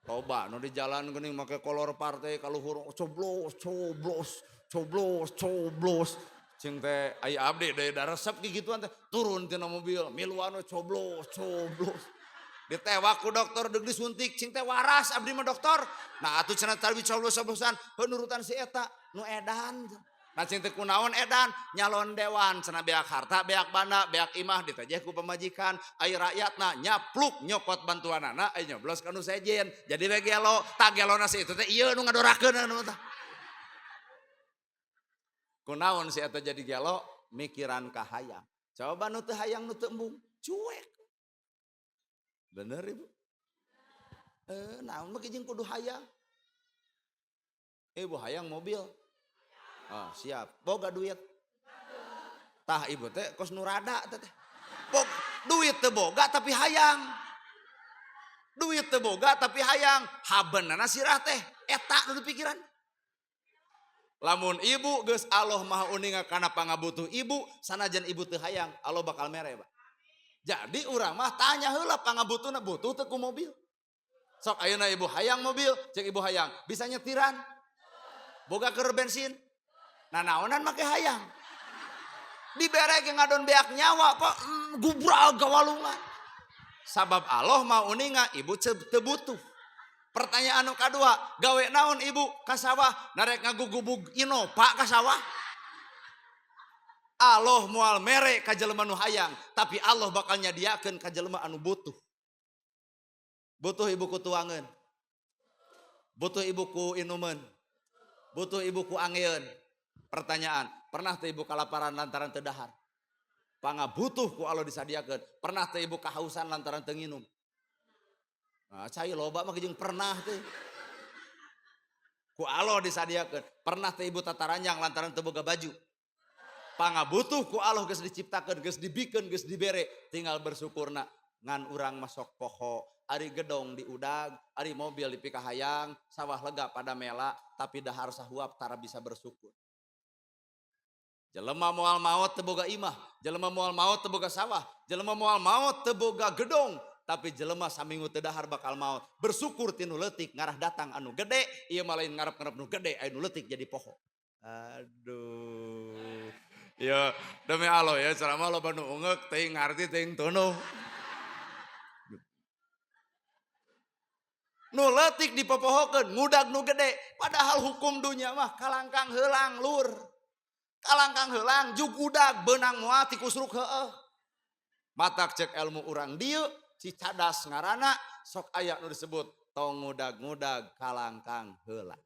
Loba nu di jalan geuning make kolor partai kaluhur coblos coblos coblos coblos. Cing teh aya abdi deui da resep gigituan teh turun tina mobil miluan we coblos coblos. Ditewak ku dokter deuk disuntik cing teh waras abdi mah dokter. Nah atuh cenah tadi coblos-coblosan penurutan si eta nu edan. Nah cing teh kunaon edan nyalon dewan cenah beak harta beak banda beak imah ditejeh ku pamajikan ai rakyatna nyapluk nyokot bantuanana ai nyoblos ka nu sejen jadi we gelo tah gelona si itu teh ieu nu ngadorakeun anu tah. Kunaon si eta jadi gelo mikiran ka hayang. Coba nu teu hayang nu teu embung cuek. Bener ibu? Naon mah jeung kudu hayang. Ibu hayang mobil. Oh, siap. Boga duit. Tah ibu teh kos nu rada teh. Duit teu boga tapi hayang. Duit teu boga tapi hayang. Habeunana sirah teh eta nu dipikiran. Lamun ibu geus Allah Maha Uninga kana pangabutuh ibu, sanajan ibu teu hayang, Allah bakal mere, Pak. Jadi urang mah tanya heula pangabutuhna butuh teu ku mobil. Sok ayeuna ibu hayang mobil, cek ibu hayang, bisa nyetiran? Boga keur bensin? Nah naonan make hayang. Dibere ge ngadon beak nyawa, Pak, gubral gawalungan. Sabab Allah Maha Uninga ibu teu butuh. Pertanyaan nu kadua, gawe naon ibu ka sawah narek ngagugubug Innova ka sawah? Allah moal mere ka jelema nu hayang, tapi Allah bakal nyadiakeun ka jelema anu butuh. Butuh ibu ku tuangeun. Butuh ibu ku inumeun. Butuh ibu ku angeun. Pertanyaan, pernah teu ibu kalaparan lantaran teu dahar? Pangabutuh ku Allah disadiakeun. Pernah teu ibu kahausan lantaran teu nginum? Nah, cai loba mah jeung pernah teh. Ku Allah disadiakeun. Pernah teh ibu tataranjang lantaran teu boga baju. Pangabutuh ku Allah geus diciptakeun, geus dibikeun, geus dibere, tinggal bersyukurna. Ngan urang masok poho, ari gedong diudag, ari mobil dipikahayang, sawah lega pada mela, tapi dahar sahuap tara bisa bersyukur. Jelema moal maot teu boga imah, jelema moal maot teu boga sawah, jelema moal maot teu boga gedong, tapi jelema saminggu teu dahar bakal maot. Bersyukur tinu leutik ngarah datang anu gede, ieu mah lain ngarep-ngarep nu gede, aya nu leutik jadi poho. Aduh. Ya demi Allah ya ceramah loba nu ungeuk teuing ngarti teuing tunuh. Nu leutik dipopohokeun ngudag nu gede, padahal hukum dunya mah kalangkang heulang lur. Kalangkang heulang jug udag beunang moal tikusruk heueuh. Matak cek ilmu urang dieu Cicadas ngaranna sok aya nu disebut tong ngudag-ngudag kalangkang heulang.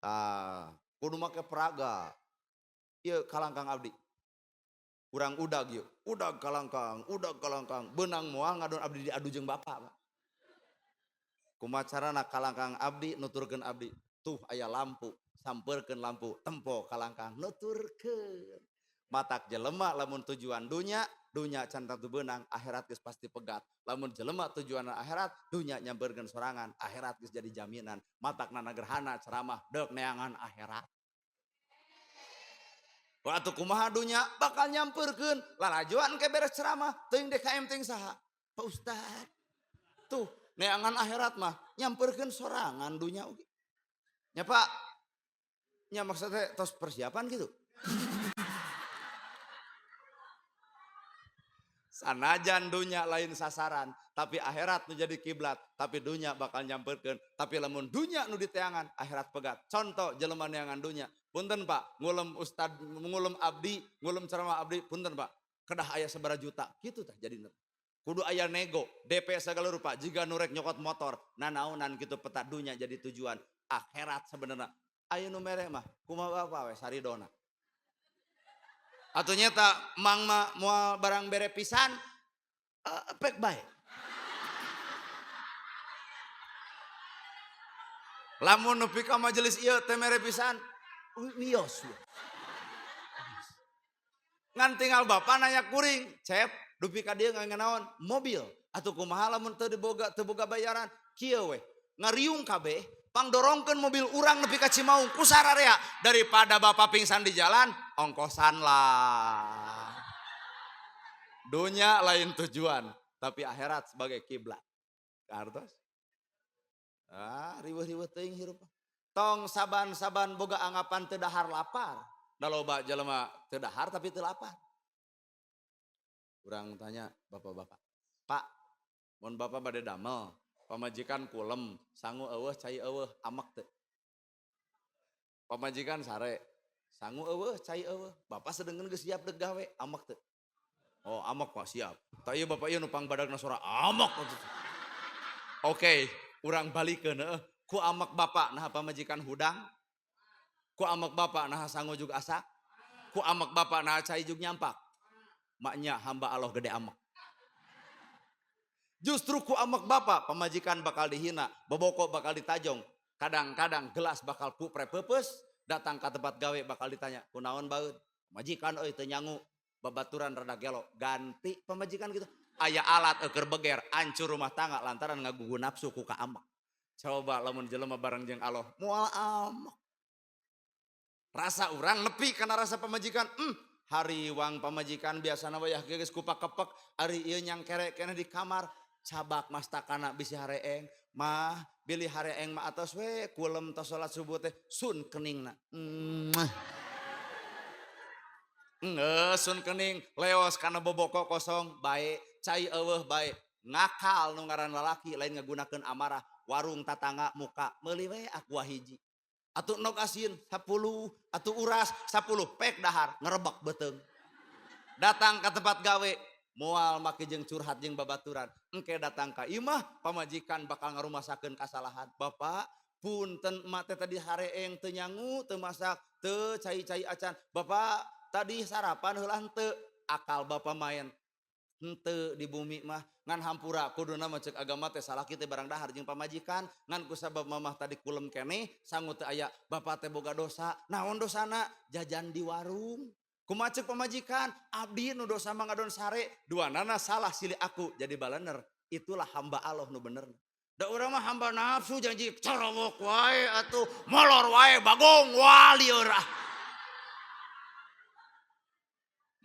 Tah, kudu make peraga. Ieu kalangkang abdi. Urang udag ieu, udag kalangkang, beunang moal ngadon abdi diadu jeung bapak, Pak. Kumaha carana kalangkang abdi nuturkeun abdi, tuh aya lampu, sampeurkeun lampu, tempo kalangkang nuturkeun. Matak jelema lamun tujuan dunya, dunya can tangtu beunang, akhirat geus pasti pegat. Lamun jelema tujuan akhirat, dunya nyampeurkeun sorangan, akhirat geus jadi jaminan. Matak nana gerhana ceramah deuk neangan akhirat. Waktu kumaha dunya bakal nyampeurkeun, lalajoan ke beres ceramah, teuing DKM teuing saha? Pak Ustad. Tuh, neangan akhirat mah nyampeurkeun sorangan dunya oge. Nya Pak, nya maksudnya tos persiapan gitu. Sanajan dunya lain sasaran, tapi akhirat nu jadi kiblat, tapi dunya bakal nyampeurkeun, tapi lamun dunya nu diteangan, akhirat pegat. Contoh jelema neangan dunya, punten Pak, ngulem ustad, ngulem abdi, ngulem ceramah abdi, punten Pak, kedah aya sabaraha juta, kitu tah jadina. Kudu aya nego, DP segala rupa, jiga nu rek nyokot motor, nanaonan kitu peta dunya jadi tujuan, akhirat sebenarnya. Aya nu mere mah, kumaha bapak we saridona. Atuh nyata mang mah moal barang bere pisan, pek bae. Lamun nepi ka majelis ieu teh mere pisan, wios. Ngan tinggal bapak nanya kuring, cep, dupi ka dieu nganaon? Mobil. Atuh kumaha lamun teu diboga, teu boga bayaran? Kieu we, ngariung kabeh, pangdorongkeun mobil urang nepi ka Cimaung ku sararea daripada bapak pingsan di jalan, ongkosan lah. Dunia lain tujuan, tapi akhirat sebagai kiblat. Kartos? Ah, riweuh-riweuh teuing hirup. Tong saban-saban boga anggapan teu dahar lapar. Da loba jelema teu dahar tapi teu lapar. Urang tanya bapak-bapak, Pak, mun bapak bade damel, pamajikan kulem, sangu eueuh cai eueuh, amek teu? Pamajikan sare, sangu eueuh cai eueuh, bapak sedengeun geus siap deuk gawe, amek teu? Oh, amek Pak, siap. Tah ieu bapak ieu nu pangbadagna sora amek. Oke, urang balikeun heueuh. Ku amek bapak naha pamajikan hudang? Ku amek bapak naha sangu jug asak? Ku amek bapak naha cai jug nyampak? Maknya hamba Allah gede amek. Justru ku amek bapak pamajikan bakal dihina, boboko bakal ditajong, kadang-kadang gelas bakal pupre peupeus, datang ka tempat gawe bakal ditanya, kunaon baeud? Majikan euy teu nyangu, babaturan rada gelo, ganti pamajikan gitu. Aya alat eueur beger, hancur rumah tangga lantaran ngagugu nafsu ku ka amek. Coba lamun jelema bareng jeung Allah, moal amek. Rasa urang nepi kana rasa pamajikan, hariwang pamajikan biasana wayah geus kupakepek, ari ieu nyangkere keneh di kamar, cabak mastakana bisi hareeng, mah bilih hareeng mah atos we kulem tos salat subuh teh sun keningna. Geus sun kening leos kana boboko kosong bae, cai eueuh bae. Ngakal nu ngaran lalaki lain ngagunakeun amarah, warung tatangga muka meuli we aqua hiji. Atuh nog asin 10, atuh uras 10, pek dahar ngerebek beuteung. Datang ke tempat gawe, moal make jeung curhat jeung babaturan. Engke datang ka imah, pamajikan bakal ngarumasakeun kasalahan. Bapak, punten emak teh tadi hareeng teu nyangu, teu masak, teu cai-cai acan. Bapak, tadi sarapan heula henteu. Akal bapak main henteu di bumi mah ngan hampura kuduna mah ceuk agama teh salaki teh barang dahar jeung pamajikan ngan kusabab mamah tadi kulem keneh sangu teu aya bapak teh boga dosa naon dosana jajan di warung kumaha ceuk pamajikan abdi nu dosa mah ngadon sare duanana salah silih aku jadi balener itulah hamba Allah nu bener da urang mah hamba nafsu janji corowok wae atuh molor wae bagong walieur ah.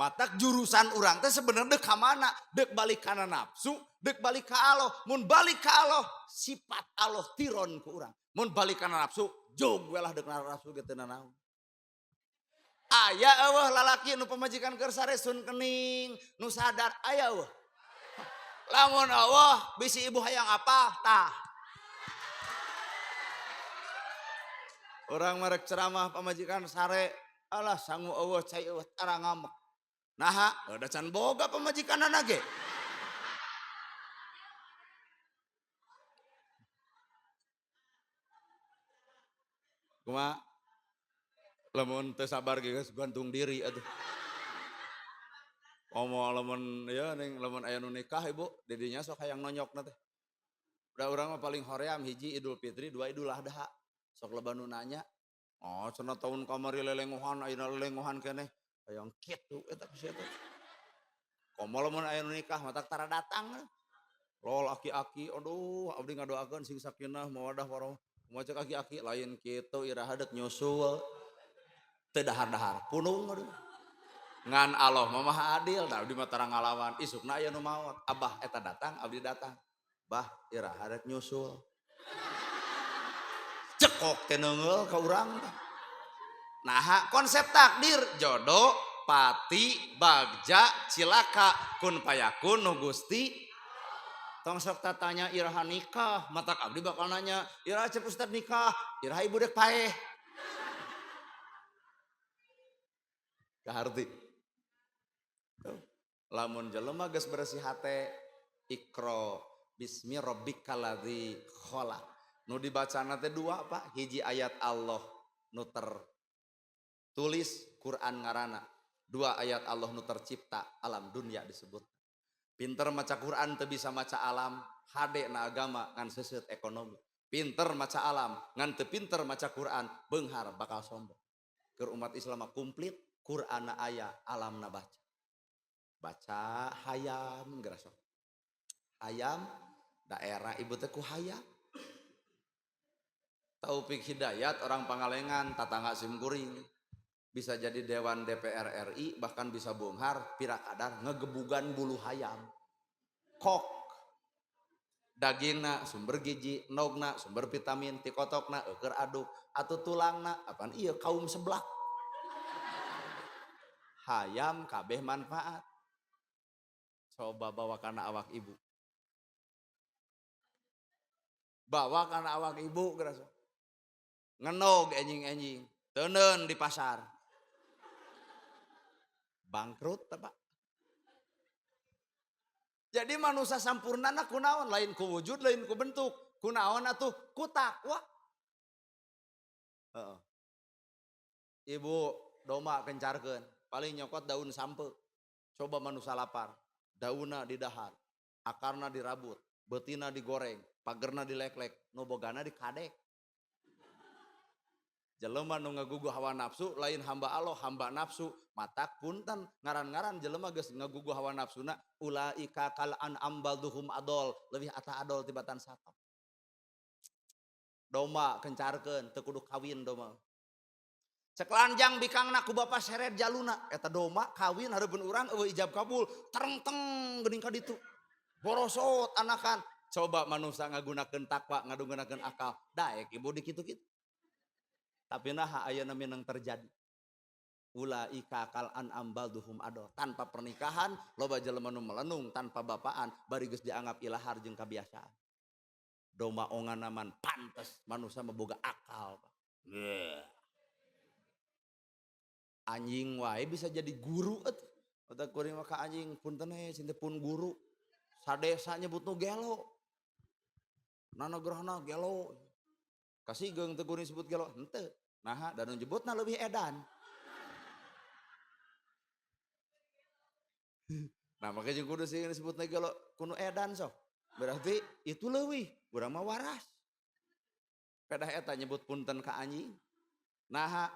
Matak jurusan urang teh sebenarnya dek ka mana? Dek balik kana nafsu, dek balik ka Allah. Mun balik ka Allah, sifat Allah tiron ku urang. Mun balik kana nafsu, jog we lah dek nafsu ge teu nanaon. Aya eueuh lalaki nu pamajikan keur sare sun kening, nu sadar aya eueuh. Lamun eueuh bisi ibu hayang apa tah. Orang merek ceramah pamajikan sare, alah sangu eueuh cai eueuh tara ngamek. Naha, da can boga pamajikanana ge. Kumaha? Lamun teu sabar ge geus gantung diri atuh. Omo lamun ya ning lamun aya nu nikah ibu, di dinya sok hayang nonyokna teh. Da urang mah paling hoream hiji Idul Fitri, dua Idul Adha. Sok loba nu nanya, oh cenah tahun kamari lelengohan, ayeuna lelengohan keneh. Hayang kitu eta ku sia teh. Komo lamun aya nu nikah matak tara datang. Lol aki-aki, aduh abdi ngadoakeun sing sakinah mawadah warahmah. Kumaha cek aki-aki lain kitu iraha deuk nyusul. Teu dahar-dahar punung aduh. Ngan Allah mah maha adil, da abdi mah tara ngalawan. Isukna aya nu maot, abah eta datang, abdi datang. Bah iraha rek nyusul. Cekok teh neungeul ka urang teh. Naha konsep takdir jodoh pati bagja cilaka kun payakun nu Gusti. Tong sok tatanya iraha nikah, matak abdi bakal nanya, iraha cek ustad nikah, iraha ibu dek paeh. Kaharti. Tuh. Lamun jelema geus bersih hate, ikra bismi rabbikal ladzi khalaq. Nu dibacana teh dua Pak, hiji ayat Allah nu tertulis Quran ngaranna, dua ayat Allah nu tercipta alam dunia disebut. Pinter maca Quran teu bisa maca alam, hade na agama ngan seuseut ekonomi. Pinter maca alam ngan teu pinter maca Quran, beunghar bakal sombong. Keur umat Islam mah komplit, Quranna aya, alamna baca. Baca hayam geura sok. Hayam daerah ibu teh ku hayam. Taufik Hidayat orang Pangalengan, tatangga simkuring. Bisa jadi dewan DPR RI, bahkan bisa beunghar pira kadar ngegebugan bulu hayam. Kok dagingna sumber gizi, endogna sumber vitamin, tikotokna eueur aduk, atuh tulangna apaan ieu kaum seblak. Hayam kabeh manfaat. Coba bawa kana awak ibu. Bawa kana awak ibu gerasa. Ngenog enjing-enjing, teuneun di pasar. Bangkrut teh Pak. Jadi manusia sampurnana kunaon lain ku wujud lain ku bentuk, kunaon atuh ku takwa. Heeh. Ibu doma kencarkeun, paling nyokot daun sampe. Coba manusia lapar, daunna didahar, akarna dirabut, beutina digoreng, pagerna dileklek, nu bogana dikadek. Jelema nu ngagugu hawa nafsu lain hamba Allah, hamba nafsu. Matak punten ngaran-ngaran jelema geus ngagugu hawa nafsuna ulaika kal an'am balduhum adol, leuwih ata adol tibatan sato. Domba kencarkeun teu kudu kawin domba. Cek lanjang bikangna ku bapa seret jaluna, eta domba kawin hareupeun urang eueuh ijab kabul, terengteng geuning ka ditu. Borosot anakan. Coba manusia ngagunakeun takwa, ngagunakeun akal, daek ibu di kitu-kitu. Tapi naha ayeuna mineng terjadi. Ulaika kal an'am balduhum adol. Tanpa pernikahan, loba jelema nu melenung tanpa bapaan, bari geus dianggap ilahar jeung kabiasaan. Domba onganaman pantes manusia mah boga akal. Geuh. Anjing wae bisa jadi guru atuh. Otak kuring mah ka anjing punten he cinta pun guru. Sadesa nyebut nu gelo. Nanagrahna gelo. Kasih geung teu kuring sebut gelo henteu. Naha da nu nyebutna leuwih edan. Nah makanya jeung kudu sih disebutna gelo kudu edan sok. Berarti itu leuwih, urang mah waras. Pedah eta nyebut punten ka anjing. Naha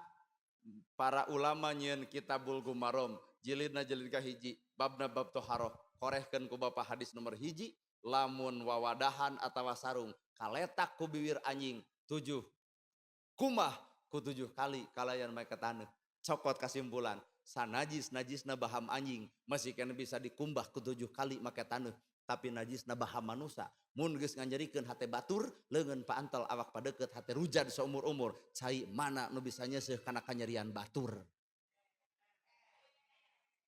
para ulama nyieun Kitabul Marom, jilidna jilid kahiji, babna bab toharoh, korehkeun ku bapa hadis nomor hiji, lamun wawadahan atawa sarung kaletak ku biwir anjing 7 kumah ku 7 kali kalayan make taneuh. Cokot kasimpulan, sanajis najisna baham anjing masih kena bisa dikumbah ku 7 kali make taneuh, tapi najisna baham manusa mun geus nganyerikeun hate batur, leungeun paantel awak padeukeut hate rujad saumur-umur, cai mana nu bisa nyeuseuh kana kanyerian batur.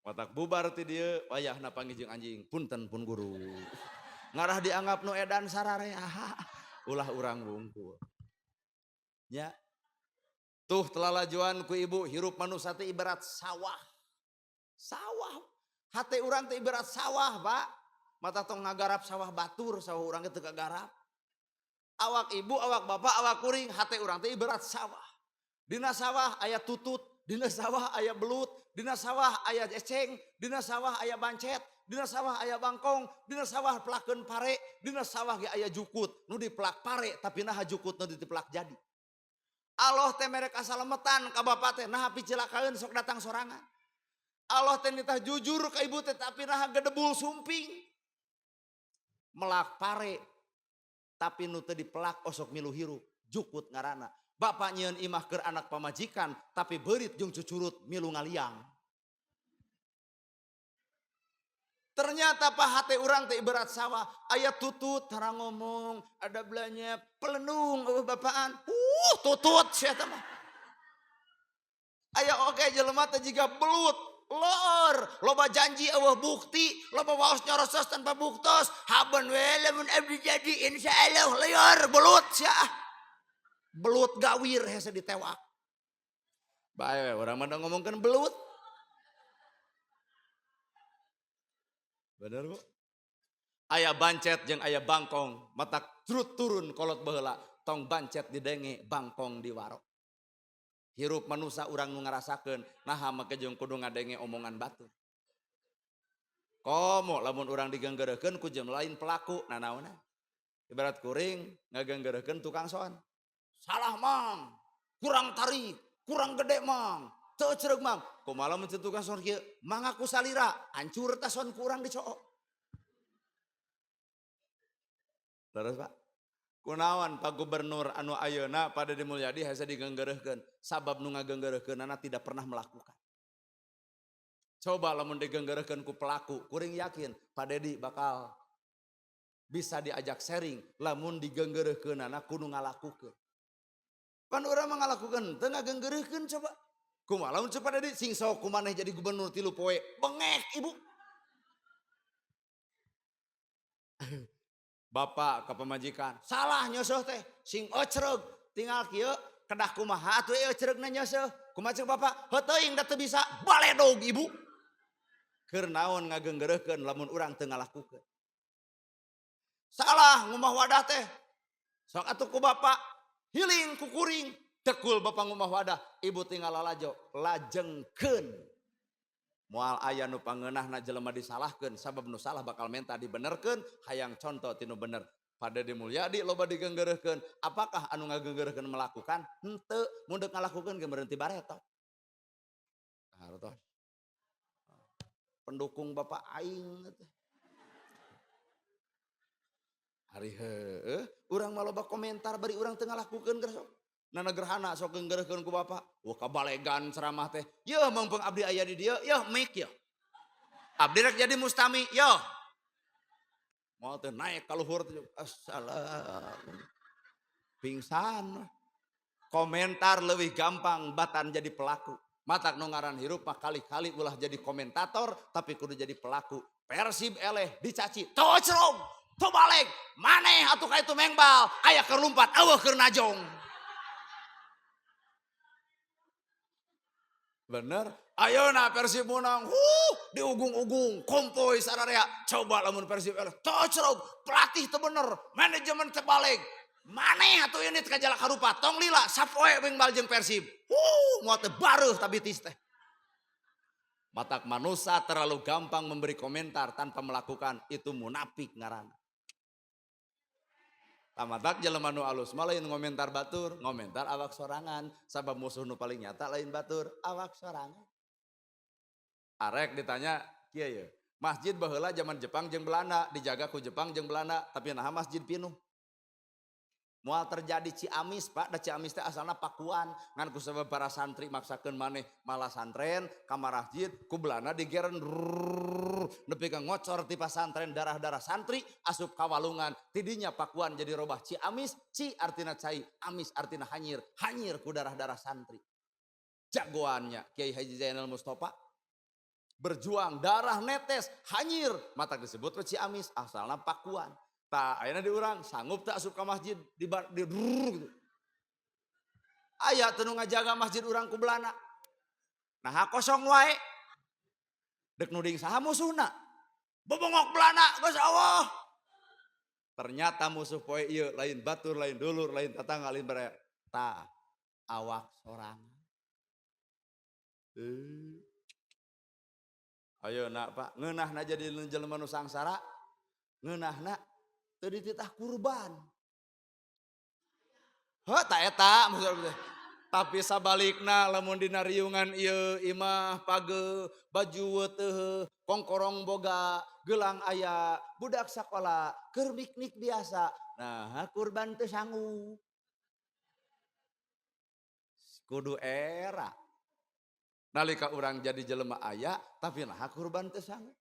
Watak bubar ti dieu wayahna panggih jeung anjing, punten pun guru. Ngarah dianggap nu edan sararea, ulah urang wungkul. Nya. Tuh telalajuan ku ibu hirup manusia teh ibarat sawah. Sawah. Hate urang teh ibarat sawah, Pak. Mata tong ngagarap sawah batur, sawah urang teh teu kagarap. Awak ibu, awak bapak, awak kuring, hate urang teh ibarat sawah. Dina sawah aya tutut, dina sawah aya belut, dina sawah aya eceng, dina sawah aya bancet, dina sawah aya bangkong, dina sawah pelakeun pare, dina sawah ge aya jukut, nu dipelak pare tapi naha jukut nu dipelak jadi. Allah teh mere kasalametan ka bapak teh naha picilakaeun sok datang sorangan. Allah teh nitah jujur ka ibu teh tapi naha gedebul sumping. Melak pare tapi nu teu dipelak osok milu hirup, jukut ngaranna. Bapak nyieun imah keur anak pamajikan tapi beurit jeung cucurut milu ngaliang. Ternyata pak hate urang teh ibarat sawah, aya tutut tara ngomong, ada belanya pelenung eueuh bapaan. Tutut sia teh mah. Aya oge jelema teh jiga belut, lor, loba janji eueuh bukti, loba waos nyorosos tanpa buktos, haben we lamun abdi jadi insyaallah lieur belut sia. Belut gawir hese ditewak. Bae we urang mah ngomongkeun belut. Bener Bu? Aya bancet jeung aya bangkong, matak trut turun kolot baheula, tong bancet didenge, bangkong diwaro. Hirup manusa urang nu ngarasakeun, naha make jeung kudu ngadenge omongan batur. Komo lamun urang digenggereukeun ku jeung lain pelaku, nanaonan. Ibarat kuring ngagenggereukeun tukang soan. Salah mang, kurang tarik, kurang gede mang. Teu cereg mang, kumaha lamun tukang son kieu, mangaku salira, hancur ta son ku urang dicook. Terus Pak, kunaon Pak Gubernur anu ayeuna Pak Dedi Mulyadi hese digenggereuhkeun, sabab nu ngagenggereuhkeunana tidak pernah melakukan. Coba lamun digenggereuhkeun ku pelaku, kuring yakin Pak Dedi bakal bisa diajak sharing lamun digenggereuhkeunana kudu ngalakukeun. Pan urang mah ngalakukeun teu ngagenggereuhkeun coba. Kumaha lamun cepat Dedi sing sok kumaneh jadi gubernur 3 poe bengek ibu. Bapak ka pamajikan salah nyosoh teh sing ocreg tinggal kieu kedah kumaha atuh ocregna nyosoh kumaha ceuk bapak heuh teuing da teu bisa baledog ibu. Keur naon ngagenggereuhkeun lamun urang teu ngalakukeun. Salah ngumah wadah teh sok atuh ku bapak hiling ku kuring. Tekul bapak ngumah wadah, ibu tinggal lalajo, lajengkeun. Moal aya nu pangeunahna jelema disalahkeun, sabab nu salah bakal menta dibenerkeun, hayang conto tinu bener. Pak Dedi Mulyadi loba digenggereuhkeun, apakah anu ngagenggereuhkeun melakukan? Henteu, mun deuk ngalakukeun ge berhenti bareto. Hartos. Pendukung bapak aing teh. Hari heueuh, urang mah loba komentar bari urang teu ngalakukeun geus sok. Nana gerhana sok ngeureurkeun ku bapak. Wah kabalegan ceramah teh. Yeuh mangpeng abdi aya di dieu, yeuh mik yeuh. Abdi rek jadi mustami, yeuh. Moal teh naik ka luhur teh. Assalam. Pingsan. Komentar leuwih gampang batan jadi pelaku. Matak nu ngaran hirup mah kali-kali ulah jadi komentator tapi kudu jadi pelaku. Persib eleh dicaci, tocrong, tobalek, maneh atuh ka itu mengbal, aya keur lumpat eueuh keur najong. Bener, ayeuna Persib menang, diugung-ugung, kompoi sararea. Coba lamun Persib eleh, tocrog, pelatih teu bener, manajemen teu balik. Maneh atuh ini teh kajalak harupa, tong lila sapoe mengbal jeung Persib. Moal teh bareuh tabitis teh. Matak manusa terlalu gampang memberi komentar tanpa melakukan, itu munafik ngaranna. Tamatak jelema nu alus mah lain ngomentar batur, ngomentar awak sorangan. Sabab musuh nu paling nyata lain batur, awak sorangan. Arek ditanya, kieu ye, masjid baheula zaman Jepang jeung Belanda, dijaga ku Jepang jeung Belanda, tapi naha masjid pinuh. Moal terjadi Ciamis, Pak, da Ciamis teh asalna Pakuan, ngan ku sabab para santri maksakeun maneh malah santren ka masjid, ku Belanda digeren nepi ka ngocor ti pasantren darah-darah santri asup ka walungan, tidinya Pakuan jadi robah Ciamis, ci artina cai, amis artina hanyir, hanyir ku darah-darah santri. Jagoannya Kiai Haji Zainal Mustafa berjuang darah netes hanyir, mata disebut Ciamis asalna Pakuan. Tah ayeuna di urang sanggup teu asup ka masjid di gitu. Aya teu nu ngajaga masjid urang ku Belanda. Nah kosong wae. Dek nuding saha musuhna? Bobongok Belanda geus Allah. Ternyata musuh poe ieu lain batur, lain dulur, lain tetangga, lain baraya. Ta awak sorangan. Ayo nak Pak, ngeunahna jadi jelema nu sangsara, ngeunahna teu dititah kurban. Heuh ta eta maksud. Tapi sabalikna lamun dina riungan ieu imah page, baju weteuh, kongkorong boga, gelang aya, budak sakola, keur miknik biasa. Nah, kurban teu sanggup. Kudu era. Nalika urang jadi jelema aya, tapi nah kurban teu sanggup.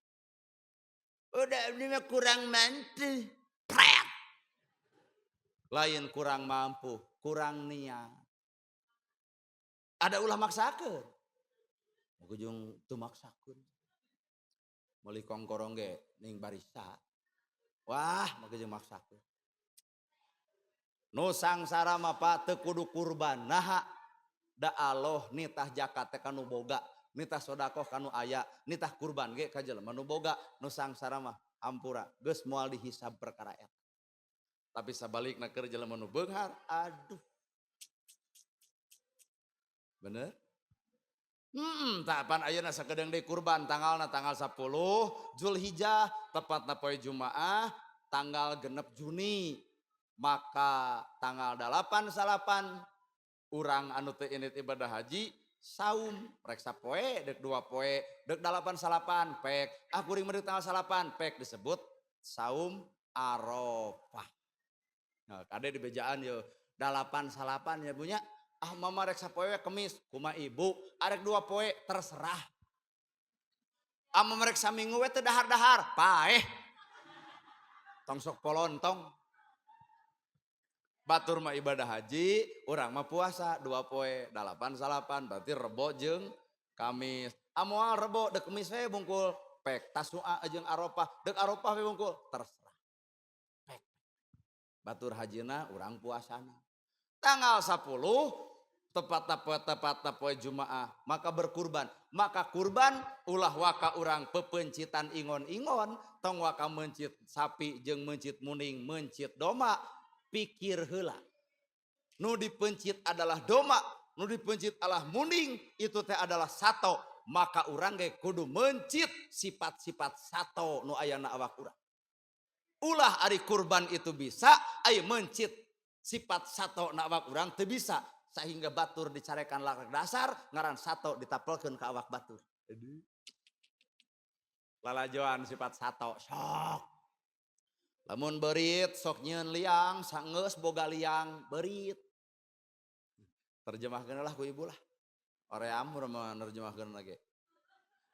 Udah ini mah kurang mampu. Pret. Lain kurang mampu, kurang niat. Ada ulah maksakeun. Ujung teu maksakeun. Meuli kongkorong ge ning barista. Wah, make jeung maksakeun. Nu sangsara mah Pak teu kudu kurban. Naha da Allah nitah zakat teh kanu boga, nitah sedekah kanu aya, nitah kurban ge ka jelema nu boga. Nu sangsara mah ampura, geus moal dihisab perkara eta. Tapi sabalikna keur jelema nu beunghar, aduh. Bener? Tapan ayeuna sakedeung deui kurban tanggalna tanggal 10 Zulhijjah, tepatna poe Jumaah, tanggal 6 Juni. Maka tanggal 8 salapan urang anu teu indit ibadah haji saum rek sapoe dek 2 poe dek 8 salapan pek ah kuring mah tanggal salapan pek disebut saum Arafah. Nah, kade di bejaan yo 8 salapan ya bunya. Ah mama rek sapoe kemis kuma ibu arek 2 poe terserah. Ah mama rek saminggu we teu dahar-dahar paeh. Tong sok polontong. Batur mah ibadah haji, urang mah puasa 2 poe, 8 salapan berarti Rebo jeung Kamis. Amoal Rebo dek Kemis we bungkul pek Tasua jeung Arafah, dek Arafah we bungkul terserah. Pek. Batur hajina urang puasana. Tanggal 10 tepat poe Jumaah maka berkurban. Maka kurban ulah waka urang pepencitan ingon-ingon, tong waka mencit sapi jeung mencit muning, mencit domba. Pikir heula. Nu dipencit adalah domba, nu dipencit adalah muning, itu teh adalah sato. Maka urang ge kudu mencit sifat-sifat sato nu ayana awak urang. Ulah ari kurban itu bisa, ari mencit sifat sato na awak urang teu bisa. Sehingga batur dicarekan larak dasar, ngaran sato ditapelkeun ka awak batur. Lalajoan sifat sato, sok. Lamun berit sok nyieun liang, sanggeus boga liang berit. Terjemahkeun lah ku ibu lah. Oream urang mah nerjemahkeun lagi.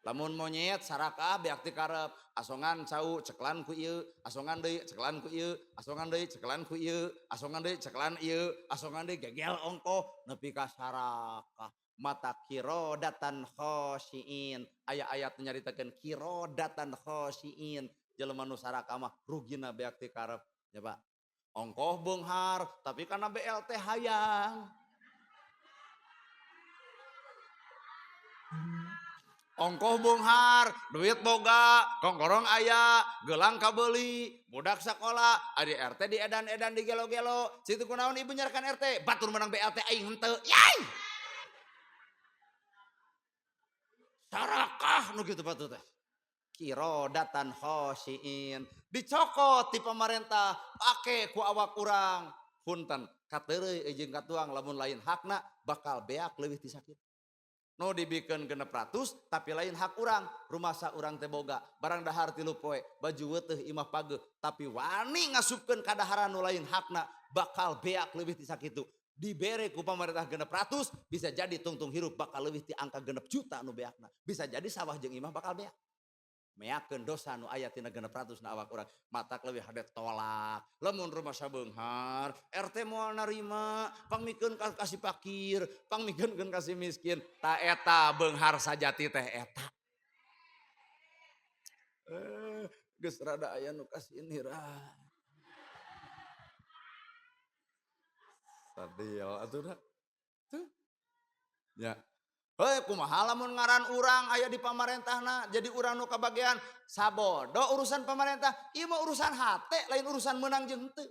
Lamun monyet sarakah beak ti karep, asongan cau ceklan ku ieu, asongan deui ceklan ku ieu, asongan deui ceklan ku ieu, asongan deui ceklan ieu, asongan deui gegel ongkoh nepi ka sarakah. Mata kirodatan khosiin. Aya ayat nyaritakeun kirodatan khosiin. Jelema nu sarakah mah rugina beak ti karep ya Pak. Ongkoh beunghar tapi kana BLT hayang. Ongkoh beunghar, duit boga, kongkorong aya, gelang kabeuli, budak sakola, ari RT diedan-edan digelo-gelo. Situ kunaon ibu nyarakan RT, batur menang BLT aing henteu. Yai. Sarakah nu kitu batur teh. Kirodatan khosiin dicokot di pemerintah pake ku awak urang punten kateureuy jeung katuang lamun lain hakna bakal beak leuwih ti sakit. Nu dibikeun 600 tapi lain hak urang, rumasa urang teh boga barang dahar 3 poe, baju weteuh imah pageuh tapi wani ngasupkeun kadaharan nu lain hakna bakal beak leuwih ti sakitu. Dibere ku pemerintah 600 bisa jadi tungtung hirup bakal leuwih ti angka 6 juta nu beakna. Bisa jadi sawah jeung imah bakal beak. Meakeun dosa nu aya tina 600 na awak urang matak leuwih hade tolak lamun rumah sabeunghar RT moal narima pangmikeun ka si fakir pangmikeun ka si miskin ta eta beunghar sajati teh eta geus rada aya nu kasiniran sadil atuh da. Tuh. Ya. Heuh kumaha lamun ngaran urang aya di pamarentahna jadi urang nu kabagean sabodo urusan pamarentah, ieu mah urusan hate lain urusan meunang jeung henteu.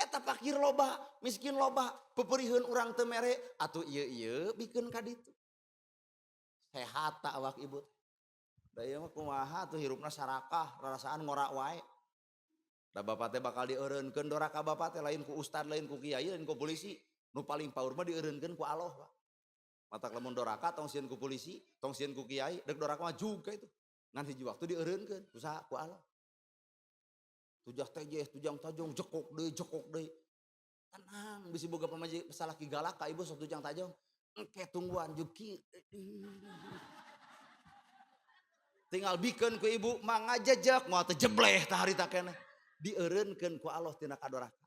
Eta fakir loba, miskin loba, peperiheun urang teu mere, atuh ieu-ieu bikeun ka ditu. Sehat ta awak ibu. Da ieu mah kumaha atuh hirupna sarakah, rarasaan ngora wae. Da bapak teh bakal dieureunkeun doraka bapak teh lain ku ustad, lain ku kiai, lain ku polisi. Nu paling paur mah dieureunkeun ku Allah, Pak. Matak lamun doraka tong sieun ku polisi, tong sieun ku kiai, deuk doraka mah juga itu. Ngan hiji waktu dieureunkeun ku saha? Ku Allah. Tujah tejeh, tujang tajong, jekok deui, jekok deui. Tenang, bisi boga pamaji salaki galak ka ibu sok tujang tajong. Engke tungguan juki. Tinggal bikeun ku ibu mangajejek moal teh jebleh tah harita keneh. Dieureunkeun ku Allah tina kadoraka.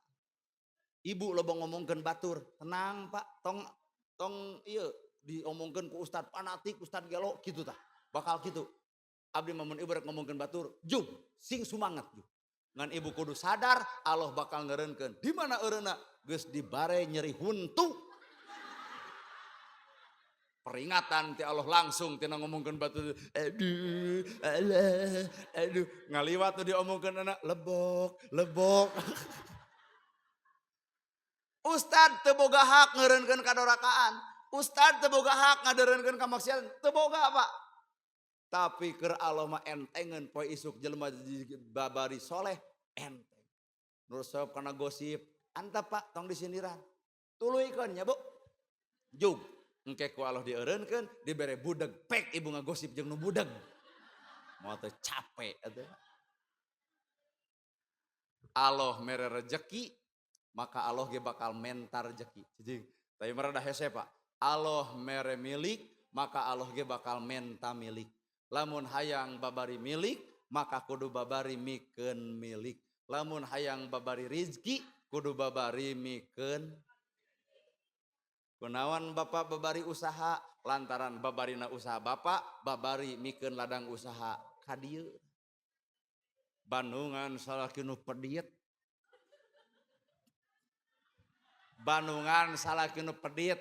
Ibu loba ngomongkeun batur, tenang Pak, tong tong ieu diomongkeun ku ustad fanatik, ustad gelo kitu tah. Bakal kitu. Abdi mah mun ibu rek ngomongkeun batur, jung, sing sumanget jung. Ngan ibu kudu sadar Allah bakal ngeureunkeun. Di mana eureunna? Geus dibare nyeri huntu. Peringatan ti Allah langsung tina ngomongkeun batur. Aduh, alah, aduh, ngaliwat tuh diomongkeun anak lebok, lebok. Ustad teu boga hak ngeureunkeun kadorakaan. Ustad teu boga hak ngadeureunkeun kamaksiatan, teu boga, Pak. Tapi keur Allah mah entengeun poe isuk jelema babari soleh enteng. Nu resep kana gosip, antap Pak tong disindiran. Tuluykeun nya Bu. Jug, engke ku Allah dieureunkeun, dibere budeg pek ibu ngagosip jeung nu budeg. Moal teu capek atuh. Allah mere rejeki, maka Allah ge bakal menta rejeki. Cicing, tapi mah rada hese Pak. Allah mere milik, maka Allah ge bakal menta milik. Lamun hayang babari milik, maka kudu babari mikeun milik. Lamun hayang babari rizki, kudu babari mikeun. Kunaon bapak babari usaha, lantaran babarina usaha bapak, babari mikeun ladang usaha ka dieu. Bandungan salaki nu pedit. Bandungan salaki nu pedit.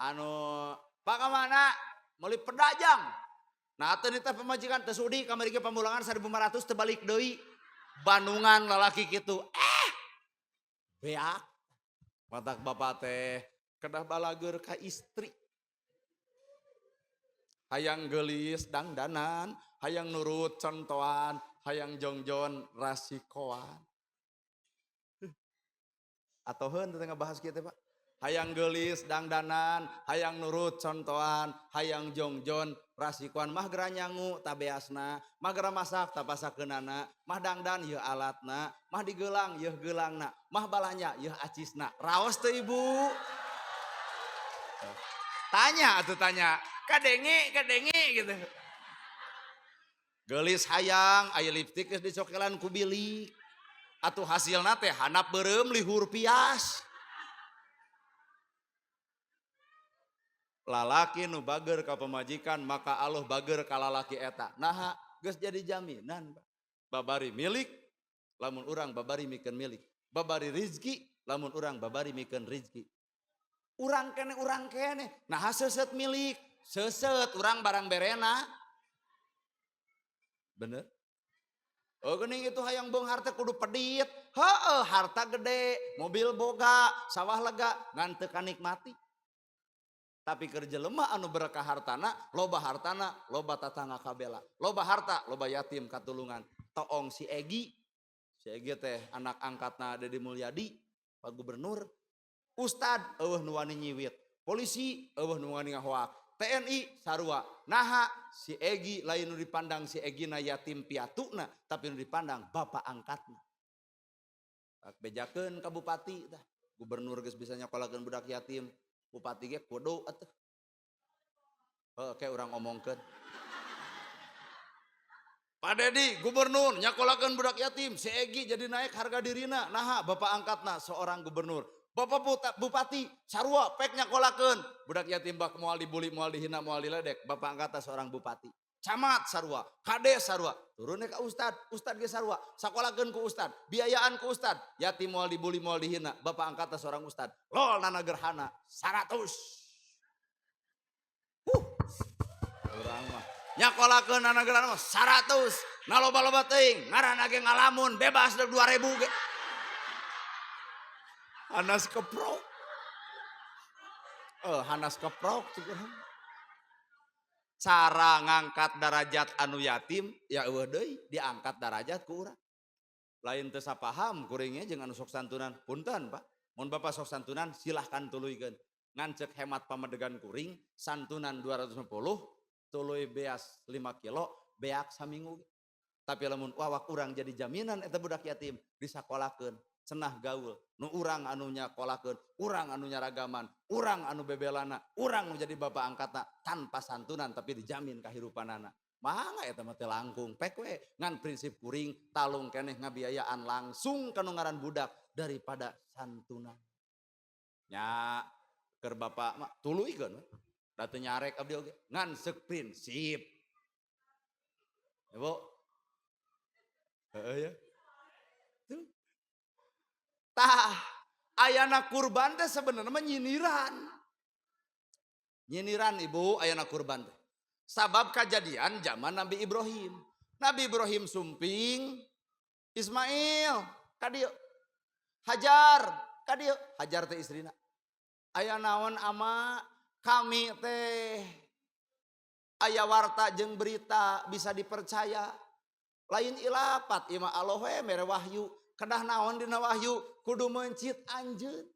Anu, Pak ka mana? Meuli pedajang. Nah, atuh ni teh pamajikan teu sudi kamari ge pamulangan 1500 teu balik deui. Bandungan lalaki kitu. Beak. Matak bapak teh kedah balageur ka istri. Hayang geulis dangdanan, hayang nurut contoan, hayang jongjon rasikoan. Atoheun teh ngabahas kieu teh Pak. Hayang geulis dangdanan, hayang nurut contoan, hayang jongjon rasikoan, mah geura nyangu tabeasna, mah geura masak tapasakeunana, mah dangdan yeuh alatna, mah digelang yeuh geulangna, mah balanja yeuh acisna. Raos teu Ibu? Tanya atuh tanya, kadenge kadenge gitu. Geulis hayang aya lipstik geus dicokelan ku bilik. Atuh hasilna teh handap beureum lihur pias. Lalaki nu bager ka pamajikan maka Allah bager ka lalaki eta. Naha geus jadi jaminan babari milik lamun urang babari mikeun milik, babari rizki lamun urang babari mikeun rizki. Urang keneh naha seuseut milik, seuseut urang barang berena. Bener? Oh geuning itu hayang beunghar teh kudu pedit. Heueuh harta gede, mobil boga, sawah lega ngan teu kanikmati. Tapi keur jelema anu berkah hartana, loba hartana, loba tatangga kabela. Loba harta, loba yatim katulungan. Toong si Egi. Si Egi teh anak angkatna Dedi Mulyadi, Pak Gubernur. Ustad eueuh nu wani nyiwit, polisi eueuh nu wani ngahoak, TNI sarua. Naha si Egi lain nu dipandang si Egina yatim piatuna, tapi nu dipandang bapak angkatna. Tak bejakeun ka bupati tah. Gubernur geus bisa nyokolakeun budak yatim. Bupati ge kudu atuh. Heuh, ke urang omongkeun. Pak Dedi, gubernur nyakolakeun budak yatim, si Egi jadi naik harga dirina. Naha bapak angkatna seorang gubernur. Bapak bupati sarua pek nyakolakeun budak yatim bak moal dibuli, moal dihina, moal diledek. Bapak angkatna seorang bupati. Camat sarua, kades sarua, turun ka ustad, ustad ge sarua, sakolakeun ku ustad, biayaan ku ustad, yatim moal dibuli moal dihina, bapak angkatna seorang ustad, lol nana gerhana 100. Urang mah nyakolakeun nana gerhana mah 100, na loba-loba teuing, ngaranna ge ngalamun bebas 2000 ge. Hanas keprok. Hanas keprok cik urang. Cara ngangkat darajat anu yatim ya eueuh deui diangkat darajat ku urang. Lain teu sapaham kuringnya jeung anu sok santunan. Punten Pak, mun Bapak sok santunan silahkan tuluykeun. Ngan cek hemat pamedegan kuring santunan 250 tuluy beas 5 kilo beak saminggu. Tapi lamun awak urang jadi jaminan eta budak yatim disakolakeun cenah gaul nu urang anu nyakolakeun, urang anu nyaragaman, urang anu bebelana, urang nu jadi bapak angkatna tanpa santunan tapi dijamin kahirupanana. Mangga eta mah teu langkung pek we ngan prinsip kuring talung keneh ngabiayaan langsung ka nu ngaran budak daripada santunan. Nya keur bapak mah tuluykeun we. Da teu nyarek abdi oge ngan seuk prinsip. Ya Bu. Heeh ya. Tuh. Tah, ayana kurban teh sebenarnya mah nyindiran. Nyindiran Ibu ayana kurban teh. Sabab kejadian zaman Nabi Ibrahim. Nabi Ibrahim sumping Ismail ka dieu. Hajar ka dieu. Hajar teh istrina. Aya naon ama kami teh aya warta jeung berita bisa dipercaya. Lain ilapat ieu mah Allah we mere wahyu. Kedah naon dina wahyu kudu meuncit anjeun.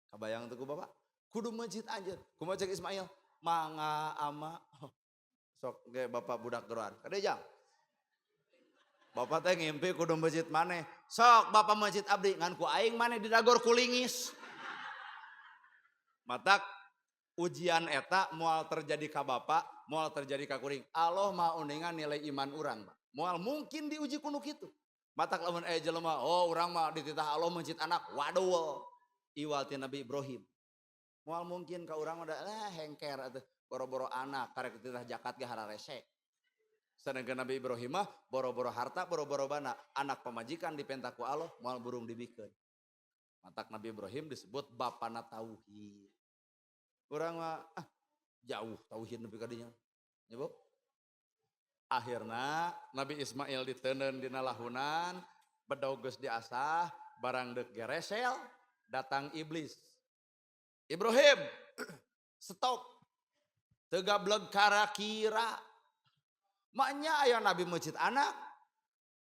Kabayang teu ku Bapak? Kudu meuncit anjeun. Kumaha cek Ismail? Mangga ama. Sok ge bapak budak geroan. Kade jang. Bapak teh ngimpi kudu meuncit maneh. Sok bapak meuncit abdi ngan ku aing maneh didagor ku lingis. Matak ujian eta moal terjadi ka bapak, moal terjadi ka kuring. Allah maha uningan nilai iman urang, Pak. Moal mungkin diuji ku nu kitu. Matak lamun aya jelema, oh urang mah dititah Allah meuncit anak, waduh. Iwal ti Nabi Ibrahim. Moal mungkin ka urang mah lah hengker atuh boro-boro anak karek dititah zakat ge hararese. Sedangkan Nabi Ibrahim mah boro-boro harta, boro-boro bana, anak pamajikan dipenta ku Allah moal burung dibikeun. Matak Nabi Ibrahim disebut bapana tauhid. Urang mah jauh tauhid nepi ka dinya. Nya Bu? Akhirna Nabi Ismail diteundeun dina lahunan, bedog geus diasah, barang deuk geresel, datang iblis. Ibrahim, stop. Teu gableg kara-kira. Maknya aya Nabi meuncit anak.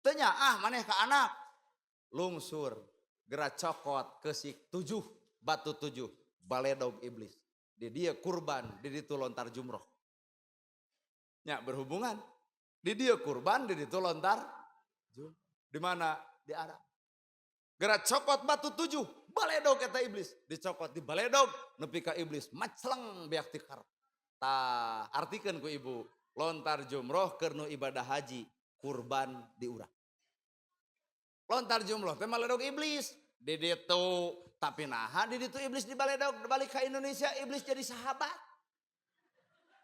Teu nyaah maneh ka anak. Lungsur, geura cokot keusik 7, batu 7, baledog iblis. Di dia kurban, di ditu lontar jumroh. Nya berhubungan. Di dia kurban, di ditu lontar jumroh. Di mana? Di Arab. Geura cokot batu 7, baledog eta iblis. Dicokot di baledog, nepi ka iblis macleng beak tikar. Tah, artikeun ku ibu, lontar jumroh keur nu ibadah haji, kurban di urang. Lontar jumroh teh maledog iblis. Di ditu, tapi naha di ditu iblis di baledog, balik ka Indonesia iblis jadi sahabat.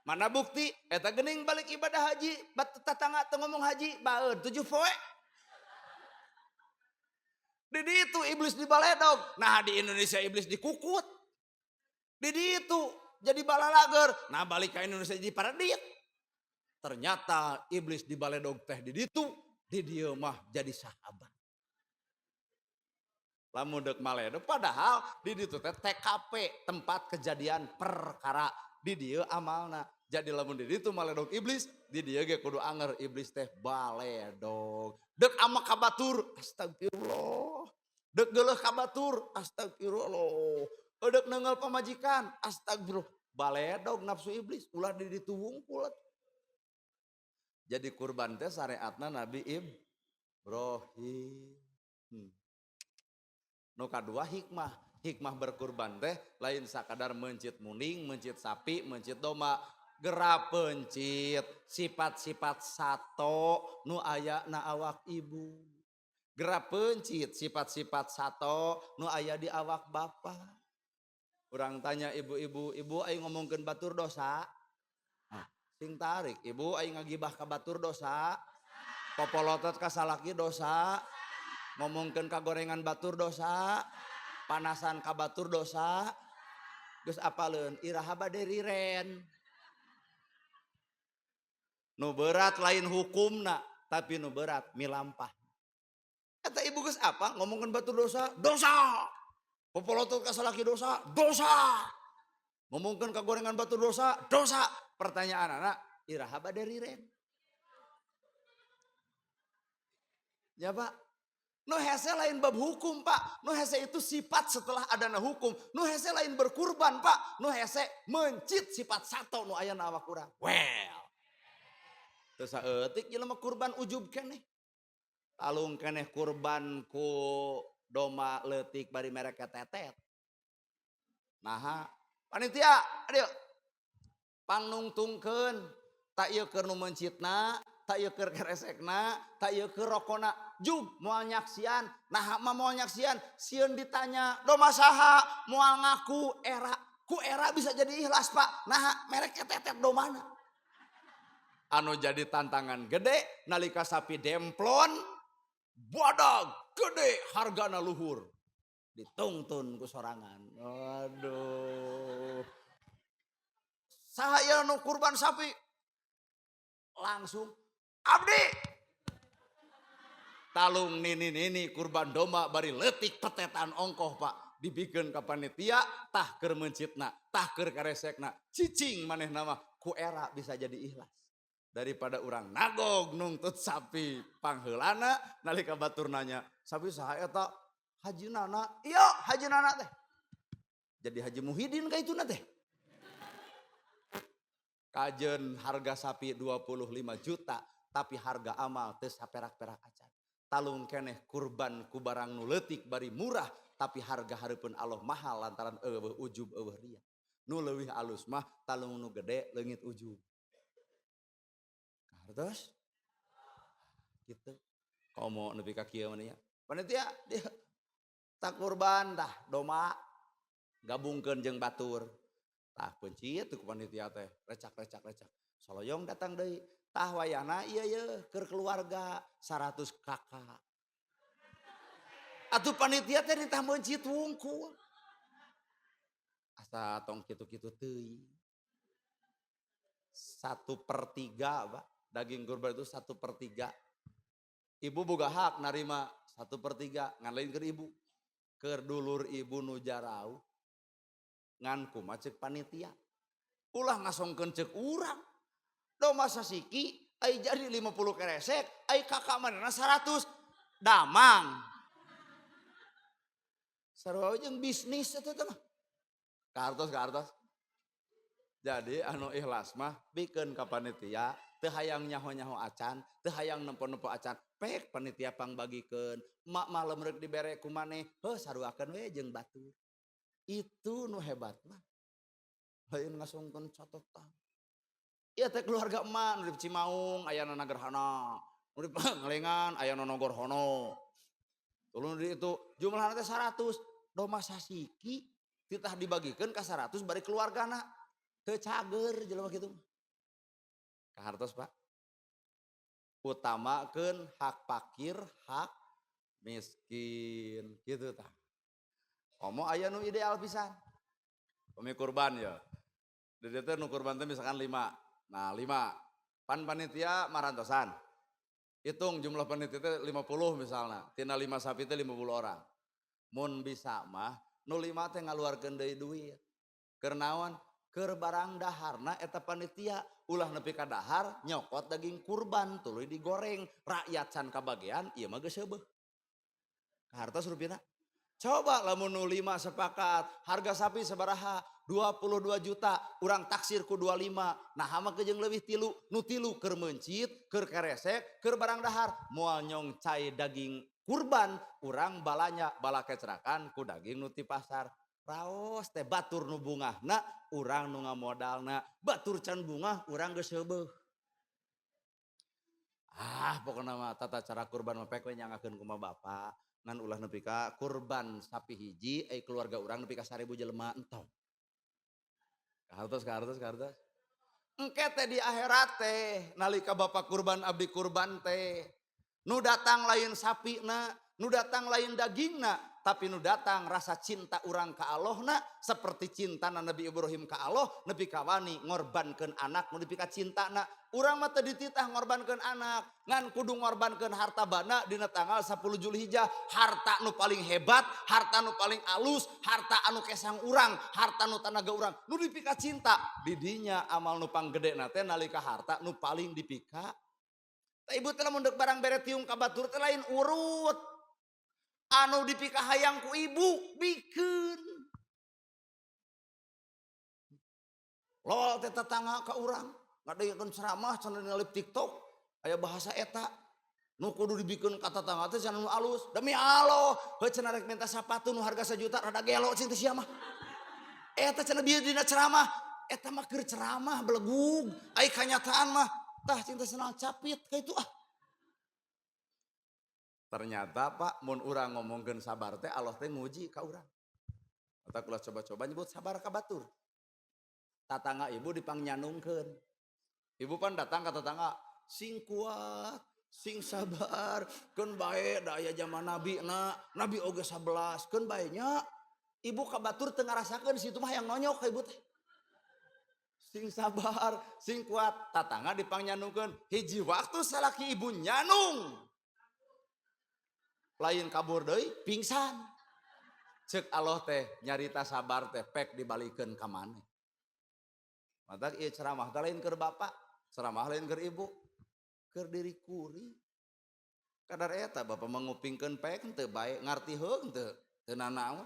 Mana bukti? Eta geuning balik ibadah haji, batu tatangga teu ngomong haji, baeud 7 poe. Di ditu iblis di baledog, nah di Indonesia iblis dikukut. Di ditu jadi balalager, nah balik ke Indonesia jadi paradit. Ternyata iblis di baledog teh di ditu, di dieu mah jadi sahabat. Lamun deuk maledog, padahal di ditu teh TKP, tempat kejadian perkara. Di dieu amalna. Jadi lamun di ditu maledog iblis, di dieu ge kudu anger iblis teh baledog. Deuk ama ka batur, astagfirullah. Deuk geuleuh ka batur, astagfirullah. Deuk neunggeul pamajikan, astagfirullah. Baledog nafsu iblis, ulah di ditu wungkul. Jadi kurban teh syariatna Nabi Ibrahim. Nu kadua hikmah. Hikmah berkurban teh lain sakadar meuncit munding, meuncit sapi, meuncit domba. Gera pencit sifat-sifat sato nu aya na awak ibu. Gera pencit sifat-sifat sato nu aya di awak bapak. Urang tanya ibu-ibu, ibu ayo ngomongkeun batur dosa. Sing tarik, ibu aing ngagibah ka batur dosa. Popolotot ka salaki dosa. Ngomongkeun ka gorengan batur dosa. Panasan ka batur dosa. Geus apaleun iraha bade riren. Nu berat lain hukumna, tapi nu berat milampah. Eta ibu geus apa ngomongkeun batur dosa? Dosa. Popolotot ka salaki dosa? Dosa. Ngomongkeun ka gorengan batur dosa? Dosa. Pertanyaan anak, iraha bade riren. Ya Pak, nu hese lain bab hukum Pak, nu hese itu sifat setelah adana hukum, nu hese lain berkurban Pak, nu hese mencit sifat sato nu aya na awak urang. Well, teu saeutik jelema kurban ujub keneh. Talung keneh kurban ku domba leutik bari mereka tetet. Naha, panitia, aduh. Pangnungtungkeun tak ieu keur nu meuncitna, tak ieu keur keresekna, tak ieu keur rokona, jug moal nyaksian. Naha mah moal nyaksian, sieun ditanya, domba saha, moal ngaku era. Ku era bisa jadi ikhlas Pak. Naha merek ketetet domana. Anu jadi tantangan gede nalika sapi demplon badag gede hargana luhur. Ditungtun ku sorangan. Aduh. Saha ieu nu kurban sapi? Langsung abdi. Talung nini-nini kurban domba bari leutik petetan ongkoh Pak. Dibikeun ka panitia tah keur meuncitna, tah keur karesekna. Cicing manehna mah ku era bisa jadi ikhlas. Daripada urang nagog nungtut sapi pangheulana nalika batur nanya, sapi saha eta? Haji Nana. Iya, Haji Nana teh. Jadi Haji Muhidin ka ituna teh. Kajen harga sapi 25 juta, tapi harga amal teu saperak-perak acan. Talung keneh kurban ku barang nu leutik bari murah, tapi harga hareupeun Allah mahal lantaran eueuh ujub eueuh ria. Nu leuwih alus mah talung nu gede leungit ujub. Kartos? Gitu. Komo nepi ka kieu mah nya. Panitia dia tak kurban tah domba gabungkeun jeung batur. Tah pencit ku panitia teh recak-recak-recak. Soloyong datang deui. Tah wayahna ieu ye keur keluarga 100 kakak. Atuh panitia teh ditah meuncit wungkul. Asa tong kitu-kitu teuing. 1/3 Pak. Daging kurban itu 1/3. Ibu boga hak narima 1/3 ngan lain keur ibu. Keur dulur ibu nu jarauh. Ngan kumaha ceuk panitia. Ulah ngasongkeun ceuk urang. Domba sasiki ai jadi 50 keresek, ai kakak manehna 100. Damang. Sarua jeung bisnis eta teh mah. Kahartos kahartos. Jadi anu ikhlas mah bikeun ka panitia, teu hayang nyaho-nyaho acan, teu hayang nempo-nempo acan. Pek panitia pangbagikeun, emak mah lamun rek dibere ku maneh, heuh saruakeun we jeung batur. Itu nu hebat mah. Lain ngasongkeun catatan. Ieu teh keluarga emak nu di Cimaung aya nu Gerhana, nu di Pangalengan aya nu Nogorhono. Tuluy di itu jumlahna teh 100, domba sasiki titah dibagikeun ka 100 bari keluargana. Teu cager jelema kitu mah. Kahartos Pak. Utamakeun hak fakir, hak miskin kitu tah. Komo aya nu ideal pisan. Pemi kurban ya. Di dieu teh nu kurban teh misalkan 5. Nah, 5. Pan panitia marantosan. Hitung jumlah panitia teh 50 misalna. Tina 5 sapi teh 50 orang. Mun bisa mah nu 5 teh ngaluarkeun deui duit. Keur naon? Keur barang daharna eta panitia ulah nepi ka dahar nyokot daging kurban tuluy digoreng rakyat can kabagean ieu mah geus heubeeh. Kahartos rupina. Coba lamun nu 5 sepakat harga sapi sabaraha 22 juta urang taksir ku 25 nah mah jeung leuwih tilu nu tilu keur meuncit keur keresek keur barang dahar moal nyong cai daging kurban urang balanya balakecrakan ku daging nu ti pasar. Raos teh batur nu bungahna urang nu ngamodalna batur can bungah urang geus heubeeh. Ah pokona mah tata cara kurban mah pek we nyangakeun kumaha bapak ngan ulah nepi ka kurban sapi hiji ai keluarga urang nepi ka 1000 jelema entong. Kahartos kahartos kahartos. Engke teh di akhirat teh nalika bapak kurban abdi kurban teh nu datang lain sapina, nu datang lain dagingna, tapi nu datang rasa cinta urang ka Allahna seperti cintana Nabi Ibrahim ka Allah, nepi ka wani ngorbankeun anak nu dipika cintana. Urang mah teu dititah ngorbankeun anak, ngan kudu ngorbankeun harta bana dina tanggal 10 Julhijjah, harta nu paling hebat, harta nu paling alus, harta anu kesang urang, harta nu tanaga urang, nu dipika cinta. Di dinya amal nu panggedena teh nalika harta nu paling dipika. Tah ibu teh lamun deuk barang bere tiung ka batur teh lain urut. Anu dipika hayang ku ibu bikeun. Lol teh tetangga ka urang ngadengekeun ceramah cenah ngalip TikTok aya bahasa eta. Nu kudu dibikeun ka tetangga teh cenah nu alus. Demi Allah, heuh cenah rek minta sapatu nu harga 1 juta rada gelo cing teh sia mah. Eta cenah bieu dina ceramah, eta mah keur ceramah belegug, ai kanyataan mah tah cing teh senal capit ka itu ah. Ternyata Pak, mun urang ngomongkeun sabar teh Allah teh nguji ka urang. Mata kula coba-coba nyebut sabar ka batur. Tatangga ibu dipangnyanungkeun. Ibu pan datang ka tetangga, sing kuat, sing sabar, keun bae da aya zaman nabi na, nabi oge 11, keun bae nya. Ibu ka batur teu ngarasakeun situ mah yang nonyok ka ibu teh. Sing sabar, sing kuat, tatangga dipangnyanungkeun. Hiji waktu salaki ibu nyanung. Lain kabur deui, pingsan. Cek Allah teh nyarita sabar teh pek dibalikeun ka maneh. Matak ieu ceramah teh lain keur bapak, ceramah lain keur ibu, keur diri kuring. Kadar eta bapak mangupingkeun pek teu bae ngarti heung teu, teu nanaon.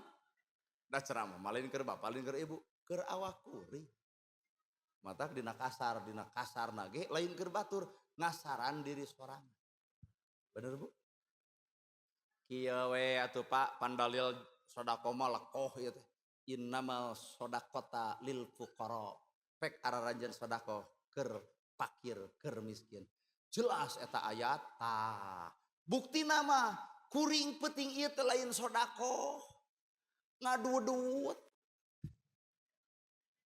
Da ceramah mah lain keur bapak, lain keur ibu, keur awak kuring. Matak dina kasar nage lain keur batur, ngasaran diri sorangan. Bener Bu? Kieu we atuh Pak, pandalil sedekah mah lekoh ieu teh. Innamal shadaqata lil fuqara. Pek araranjeun sedekah keur fakir, keur miskin. Jelas eta ayat tah. Buktina mah kuring peuting ieu teh lain sedekah. Ngadudut.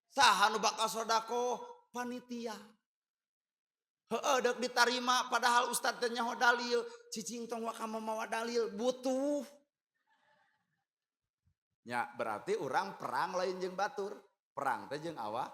Saha nu bakal sedekah? Panitia. Heeh deuk ditarima padahal ustad teh nyaho dalil. Cicing tong waka mamawa dalil butuh. Nya berarti urang perang lain jeung batur, perang teh jeung awak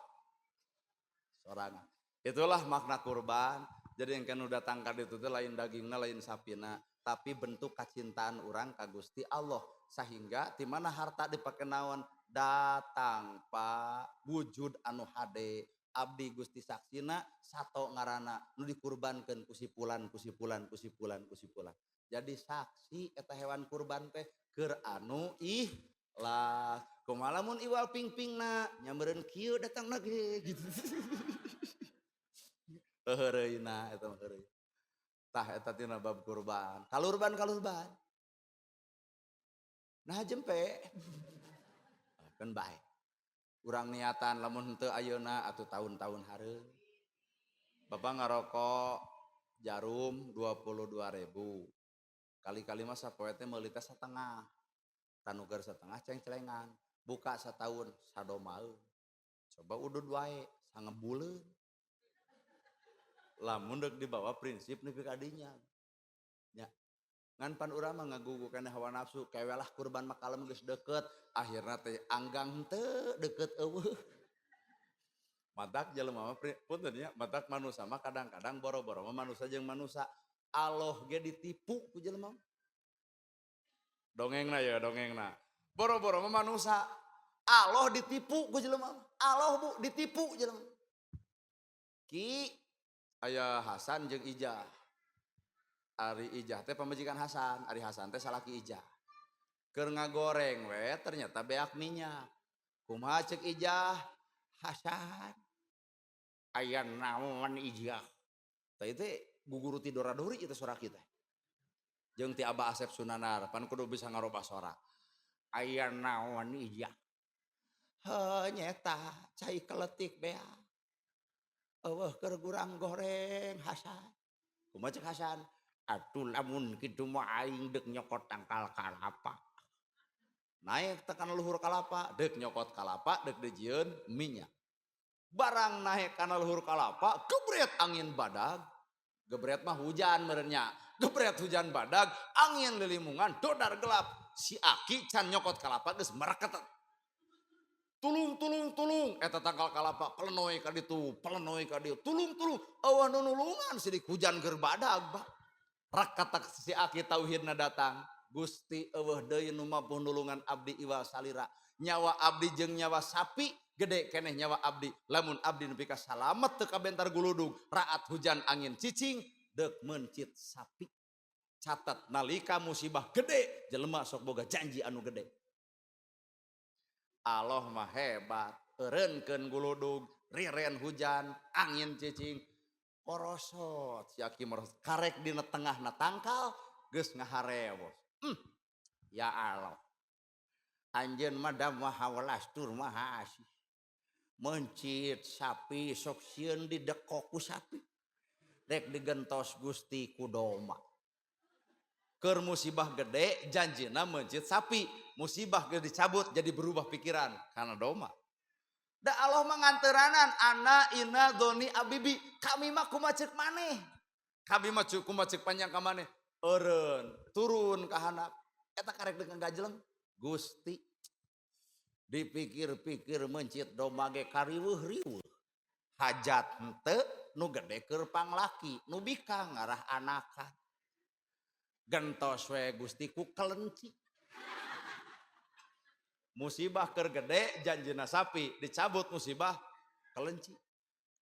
sorangan. Itulah makna kurban. Jadi yang kanu datang ka ditu teh lain dagingna lain sapina, tapi bentuk kacintaan urang ka Gusti Allah. Sehingga di mana harta dipake naon datang Pak wujud anu hade abdi Gusti saksina sato ngaranna nu dikurbankeun ku si fulan ku si fulan ku si fulan ku si fulan. Jadi saksi eta hewan kurban teh keur anu ikhlas. Kumaha lamun iwal pingpingna nyameureun kieu datangna ge gitu. Heureuyna eta mah heureuy. Tah eta tina bab kurban. Kalurban kalurban. Nah jempe. Kan bae. Urang niatan lamun henteu ayeuna atuh tahun-tahun hareup. Bapak ngarokok jarum 22.000. Kali-kali mah sapoe teh meuli teh satengah. Tanuger setengah cengcelengan. Buka setahun sadomaeun. Coba udud wae sangebuleun. Lamun deuk dibawa prinsip nepi ka dinya. Nya. Ngan pan urang mah ngagugu keneh hawa nafsu, kewelah kurban mah kalem geus deukeut, akhirna teh anggang henteu deukeut eueuh. Matak jelema mah punten nya, matak manusa mah kadang-kadang boro-boro mah manusa jeung manusa. Allah ge ditipu ku jelema. Dongengna ya, dongengna. Boro-boro mah manusa, Allah ditipu ku jelema. Allah Bu ditipu jelema. Ki aya Hasan jeung Ijah. Ari Ijah teh pamajikan Hasan, Ari Hasan teh salaki Ijah. Keur ngagoreng we ternyata beak minyak. Kumaha ceuk Ijah? Hasan. Aya naon Ijah? Tah ieu teh guguru ti dora-dori ieu teh sora kita. Jeung ti Abah Asep Sunanar, pan kudu bisa ngarobah sora. Aya naon Ijah? Heuh nyeta cai keletik beak. Eueuh keur gurang goreng Hasan. Kumaha ceuk Hasan? Atuh lamun kitu mah aing deuk nyokot tangkal kalapa. Naik tekan luhur kalapa, deuk nyokot kalapa, deuk dijieun minyak. Barang naik kana luhur kalapa, gebret angin badag. Gebret mah hujan merenya. Gebret hujan badag, angin lilimungan, dodar gelap. Si aki can nyokot kalapa geus mereketet. Tulung tulung tulung eta tangkal kalapa pelenoy ka ditu, pelenoy ka dieu. Tulung tulung eueuh nu nulungan sidik hujan keur badag, Pak. Rakatak si aki tauhidna datang. Gusti eueuh deui nu mampu nulungan abdi iwal salira. Nyawa abdi jeung nyawa sapi gede keneh nyawa abdi. Lamun abdi nepi ka salamet teu kabentar guludug, raat hujan angin cicing deuk meuncit sapi. Catat nalika musibah gede jelema sok boga janji anu gede. Allah mah hebat, eureunkeun guludug, riren hujan, angin cicing, korosot si aki merosot karek dina tengahna tangkal geus ngaharewos. Ya Allah. Anjeun mah da maha welas tur maha asih. Mencit sapi sok sieun didekok ku sapi. Rek digentos Gusti ku domba. Keur musibah gede janjina mencit sapi, musibah geus dicabut jadi berubah pikiran karena domba. Da Allah mah nganteranan ana inna doni abibi, kami mah kumaha ceuk maneh. Kami mah kumaha ceuk panjang ka maneh. Eureun turun ka handap. Eta karek dengan gajeleng Gusti dipikir-pikir mencit domba ge kariweuh-riweuh. Hajat henteu nu gede keur panglaki, nu bikang ngarah anakan. Gentos we Gusti ku kelenci. Musibah keur gede janjina sapi, dicabut musibah kelenci.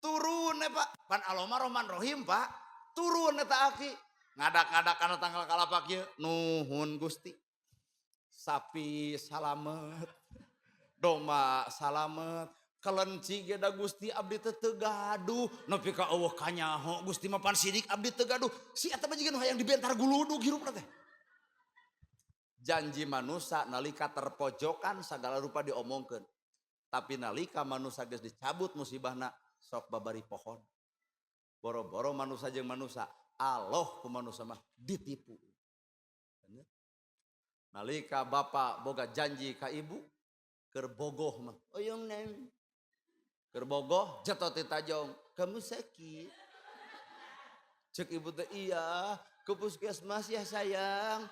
Turun ya Pak, pan Allah mah Rahman Rohim Pak. Turun eta aki. Ngadak-ngadak kana tangkal kalapa kieu, nuhun Gusti. Sapi salamet, domba salamet, kelenci ge da Gusti abdi teh teu gaduh, nepi ka eueuh kanyaho Gusti mah pan sidik abdi teu gaduh. Si eta mah jiga nu hayang dibentar guludug hirupna teh. Janji manusia nalika terpojokan segala rupa diomongkeun. Tapi nalika manusia geus dicabut musibahna sok babari pohon. Boro-boro manusia jeung manusia, Allah ku manusia mah ditipu. Nalika bapak boga janji ka ibu keur bogoh mah, oyong neng. Keur bogoh jatuh ti tajong, kamu sakit. Cek ibu teh iya, ke puskesmas ya sayang.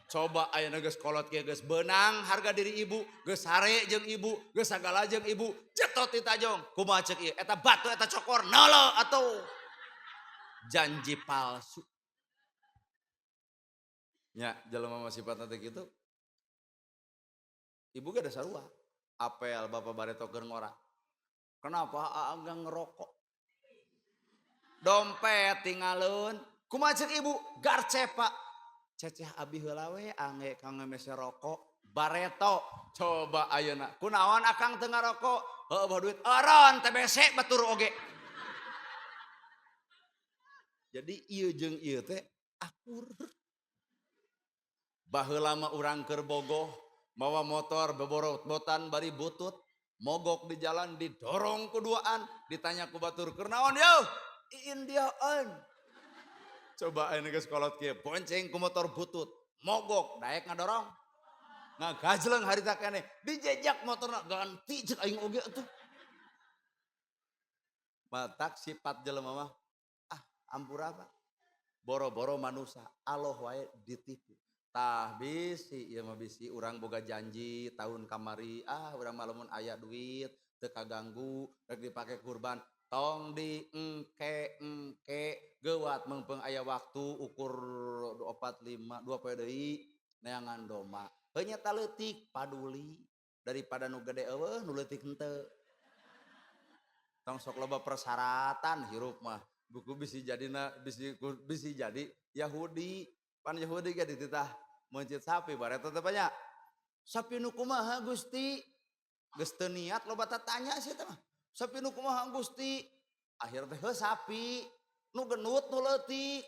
Coba ayeuna geus kolot kieu geus beunang harga diri ibu, geus sare jeung ibu, geus sagala jeung ibu, jatuh ti tajong. Kumaha ceuk ieu? Eta batu eta cokor nolo atuh. Janji palsu. Nya jelema mah sifatna teh kitu. Ibu ge da sarua. Apel bapak bareto keur ngora. Kenapa aa enggak ngerokok? Dompet tinggalun. Kumaha ceuk ibu? Garcep Pak. Ceceh abi heula we angge kangge mese rokok. Bareto coba ayeuna. Kunaon akang teu ngarokok? Heueuh bawa duit. Eureun TBC batur oge. Jadi ieu jeung ieu teh akur. Baheula mah urang keur bogoh, mawa motor beborobotan bari butut, mogok di jalan didorong ku duaan, ditanya ku batur keur naon yeuh? Iindiaan. Coba ayeuna geus kolot kieu, bonceng ku motor butut, mogok daek ngadorong. Ngagajleng harita keneh, dijejak motorna ganti ceuk aing oge atuh. Matak sifat jelema mah ah ampura Pak. Boro-boro manusia, Allah wae ditipu. Tah bisi ieu mah bisi urang boga janji tahun kamari ah urang mah lamun aya duit teu kaganggu rek dipake kurban tong di engke engke geuwat meungpeung aya waktu ukur 4 5 2 poe deui neangan domba. Heuh nya leutik paduli daripada nu gede eueuh nu leutik henteu. Tong sok loba persyaratan hirup mah. Buku bisi jadina bisi bisi jadi Yahudi. Pan Yahudi ge dititah meuncit sapi bareto teh banyak. Sapi nu kumaha Gusti? Geus teu niat loba tatanya sia teh mah. Sapi nu kumaha Gusti? Akhir teh heuh sapi nu genut nu leutik.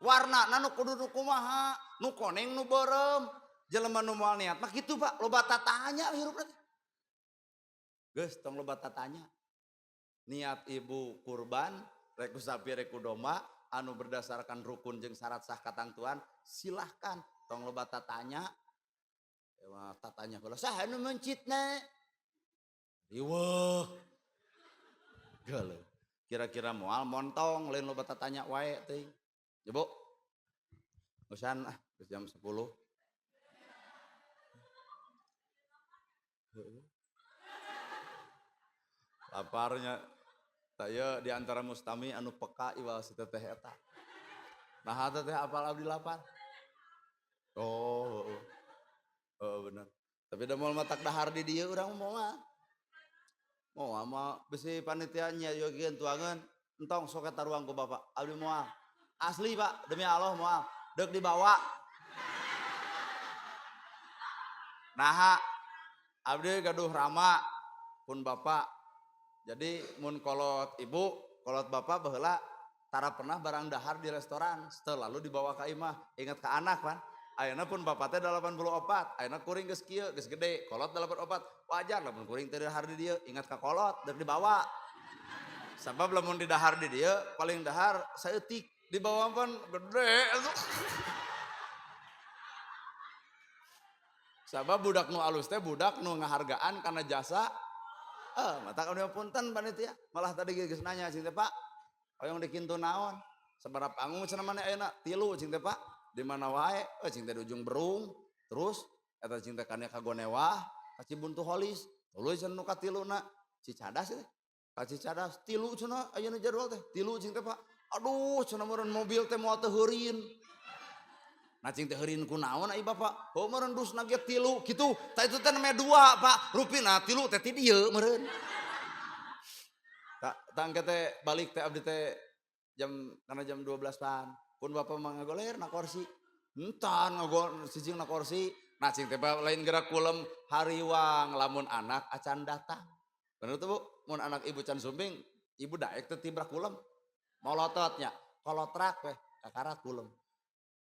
Warnana nu kudu nu kumaha? Nu koneng nu beureum. Jelema nu moal niat mah kitu Pak, loba tatanya hirupna teh. Geus tong loba tatanya. Niat ibu kurban, rek ku sapi rek ku domba, anu berdasarkan rukun jeung syarat sah katangtuan, silahkan. Tong loba tatanya. Tatanya heula saha nu meuncitna? Riweuh. Geuleuh. Kira-kira moal montong lain loba tatanya wae teuing. Ya Bu. Usan ah geus jam 10. Laparnya. Tak ieu di antara mustami anu peka iwal si teteh eta. Nah teteh apal abdi lapar. Oh, heeh. Heeh bener. Tapi da moal matak dahar di dieu urang moal. Moal mah bisi panitia nyayogikeun tuangeun entong sok eta ruang ku bapak. Abdi moal. Asli Pak, demi Allah moal. Deuk dibawa. Naha abdi gaduh rama pun bapak. Jadi mun kolot ibu, kolot bapak baheula tara pernah barang dahar di restoran, selalu dibawa ka imah, ingat ka anak pan. Ayeuna pun bapak teh 84, ayeuna kuring geus kieu, geus gede, kolot 84, wajar lamun kuring teu dahar di dieu, ingat ka kolot, deuk dibawa. Sabab lamun didahar di dieu, paling dahar saeutik, dibawa pan gede. Sabab budak nu alus teh budak nu ngahargaan kana jasa. Mata kami punten panitia, malah tadi geus nanya cing teh Pak, hoyong dikintu naon? Sabaraha panggung cenah maneh ayeuna? 3 cing teh Pak. Di mana wae? Cing teh di ujung berung. Terus eta cing teh kana ka Gonewah, ka Cibuntu Holis. Tuluy cenah nu katiluna Cicadas teh. Ka Cicadas 3 cenah ayeuna jadwal teh. 3 cing teh Pak. Aduh cenah meureun mobil teh moal teu heurin. Nah cing teh heurin ku naon ai bapak? Heuh meureun dusna ge 3 kitu. Tah itu teh namanya 2 Pak. Rupina 3 teh ti dieu meureun. Tak tangke teh balik teh abdi teh jam karena jam 12 pan. Pun bapak mah ngagoler na kursi. Entan ngagol sijing na kursi. Nah cing teh lain gerak kulem hariwang lamun anak acan datang. Bener tuh Bu? Mun anak ibu can sumping, ibu daek teh tibrak kulem. Molototnya, kolotrak weh kakara kulem.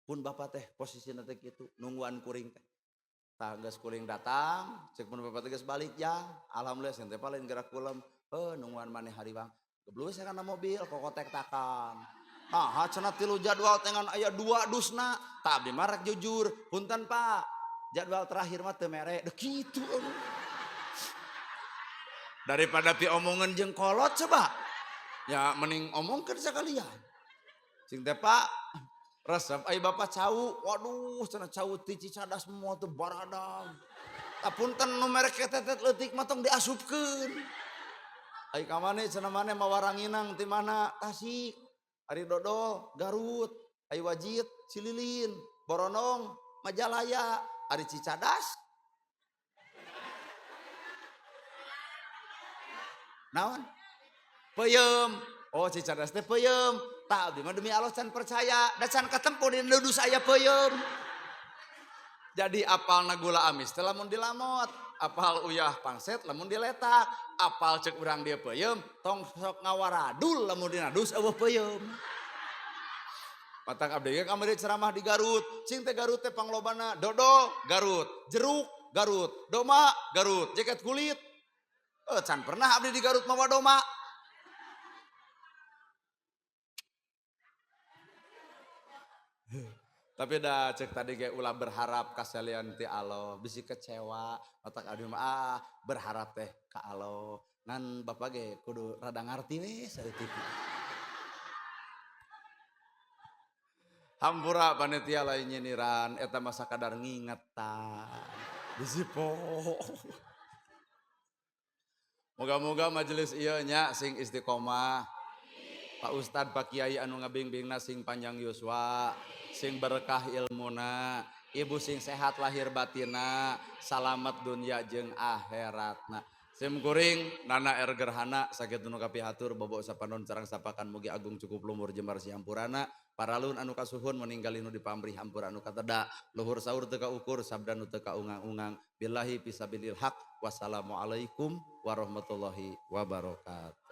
Pun bapak teh posisina teh kitu nungguan kuring teh. Tah geus kuring datang, cek pun bapak teh geus balik jang. Alhamdulillah sing teh lain gerak kulem. Heuh nungguan maneh hariwang. Geblus kana mobil kokotek takan. Nah, cenah 3 jadwal teh ngan aya 2 dusna. Tah abdi mah rek jujur, punten Pak. Jadwal terakhir mah teu mere. Deh kitu. Daripada pi omongan jeung kolot coba. Ya mending omongkeun sakalian. Cing teh Pak, resep ai bapak cau. Waduh, cenah cau ti Cicadas moal teu baradang. Tah punten nu mere ketetet leutik mah tong diasupkeun. Ai ka maneh cenah maneh mawa ranginang ti mana? Tasik. Ari Dodol, Garut, ai Wajid, Cililin, Boronong, Majalaya, ari Cicadas. Naon? Peuyeum. Oh Cicadas teh peuyeum. Tah abdi mah demi Allah can percaya, da can katempo di dus aya peuyeum. Jadi apalna gula amis teh lamun dilamot, apal uyah pangset lamun diletak, apal cek urang dia peuyeum, tong sok ngawaradul lamun dina dus eueuh peuyeum. Matak abdi ge kamari ceramah di Garut, cing teh Garut teh panglobana dodol Garut, jeruk Garut, doma Garut, jaket kulit. Can pernah abdi di Garut mawa doma. Tapi dah cek tadi ge ulah berharap kasalian ti Allah, bisi kecewa, otak abdi mah berharap teh ka Allah. Ngan bapak ge kudu rada ngarti we saeutik. Hampura panitia lain nyiniran eta mah sakadar ngingetan. Bisi poho. Moga-moga majelis ieu nya sing istiqomah. Pak Ustad, Pak Kiai anu ngabingbingna sing panjang yuswa, sing berkah ilmuna, ibu sing sehat lahir batina, salamet dunia jeung akhiratna. Sim kuring Nana R Gerhana sakitu nu kapihatur bobo sapanon sareng sapakan mugi agung cukup lumur jembar sihampurana, paralun anu kasuhun meninggali nu dipamrih hampura anu kateda, luhur saur teu kaukur sabda nu teu kaungang-ungang, billahi fisabilil haq, wassalamualaikum warahmatullahi wabarakatuh.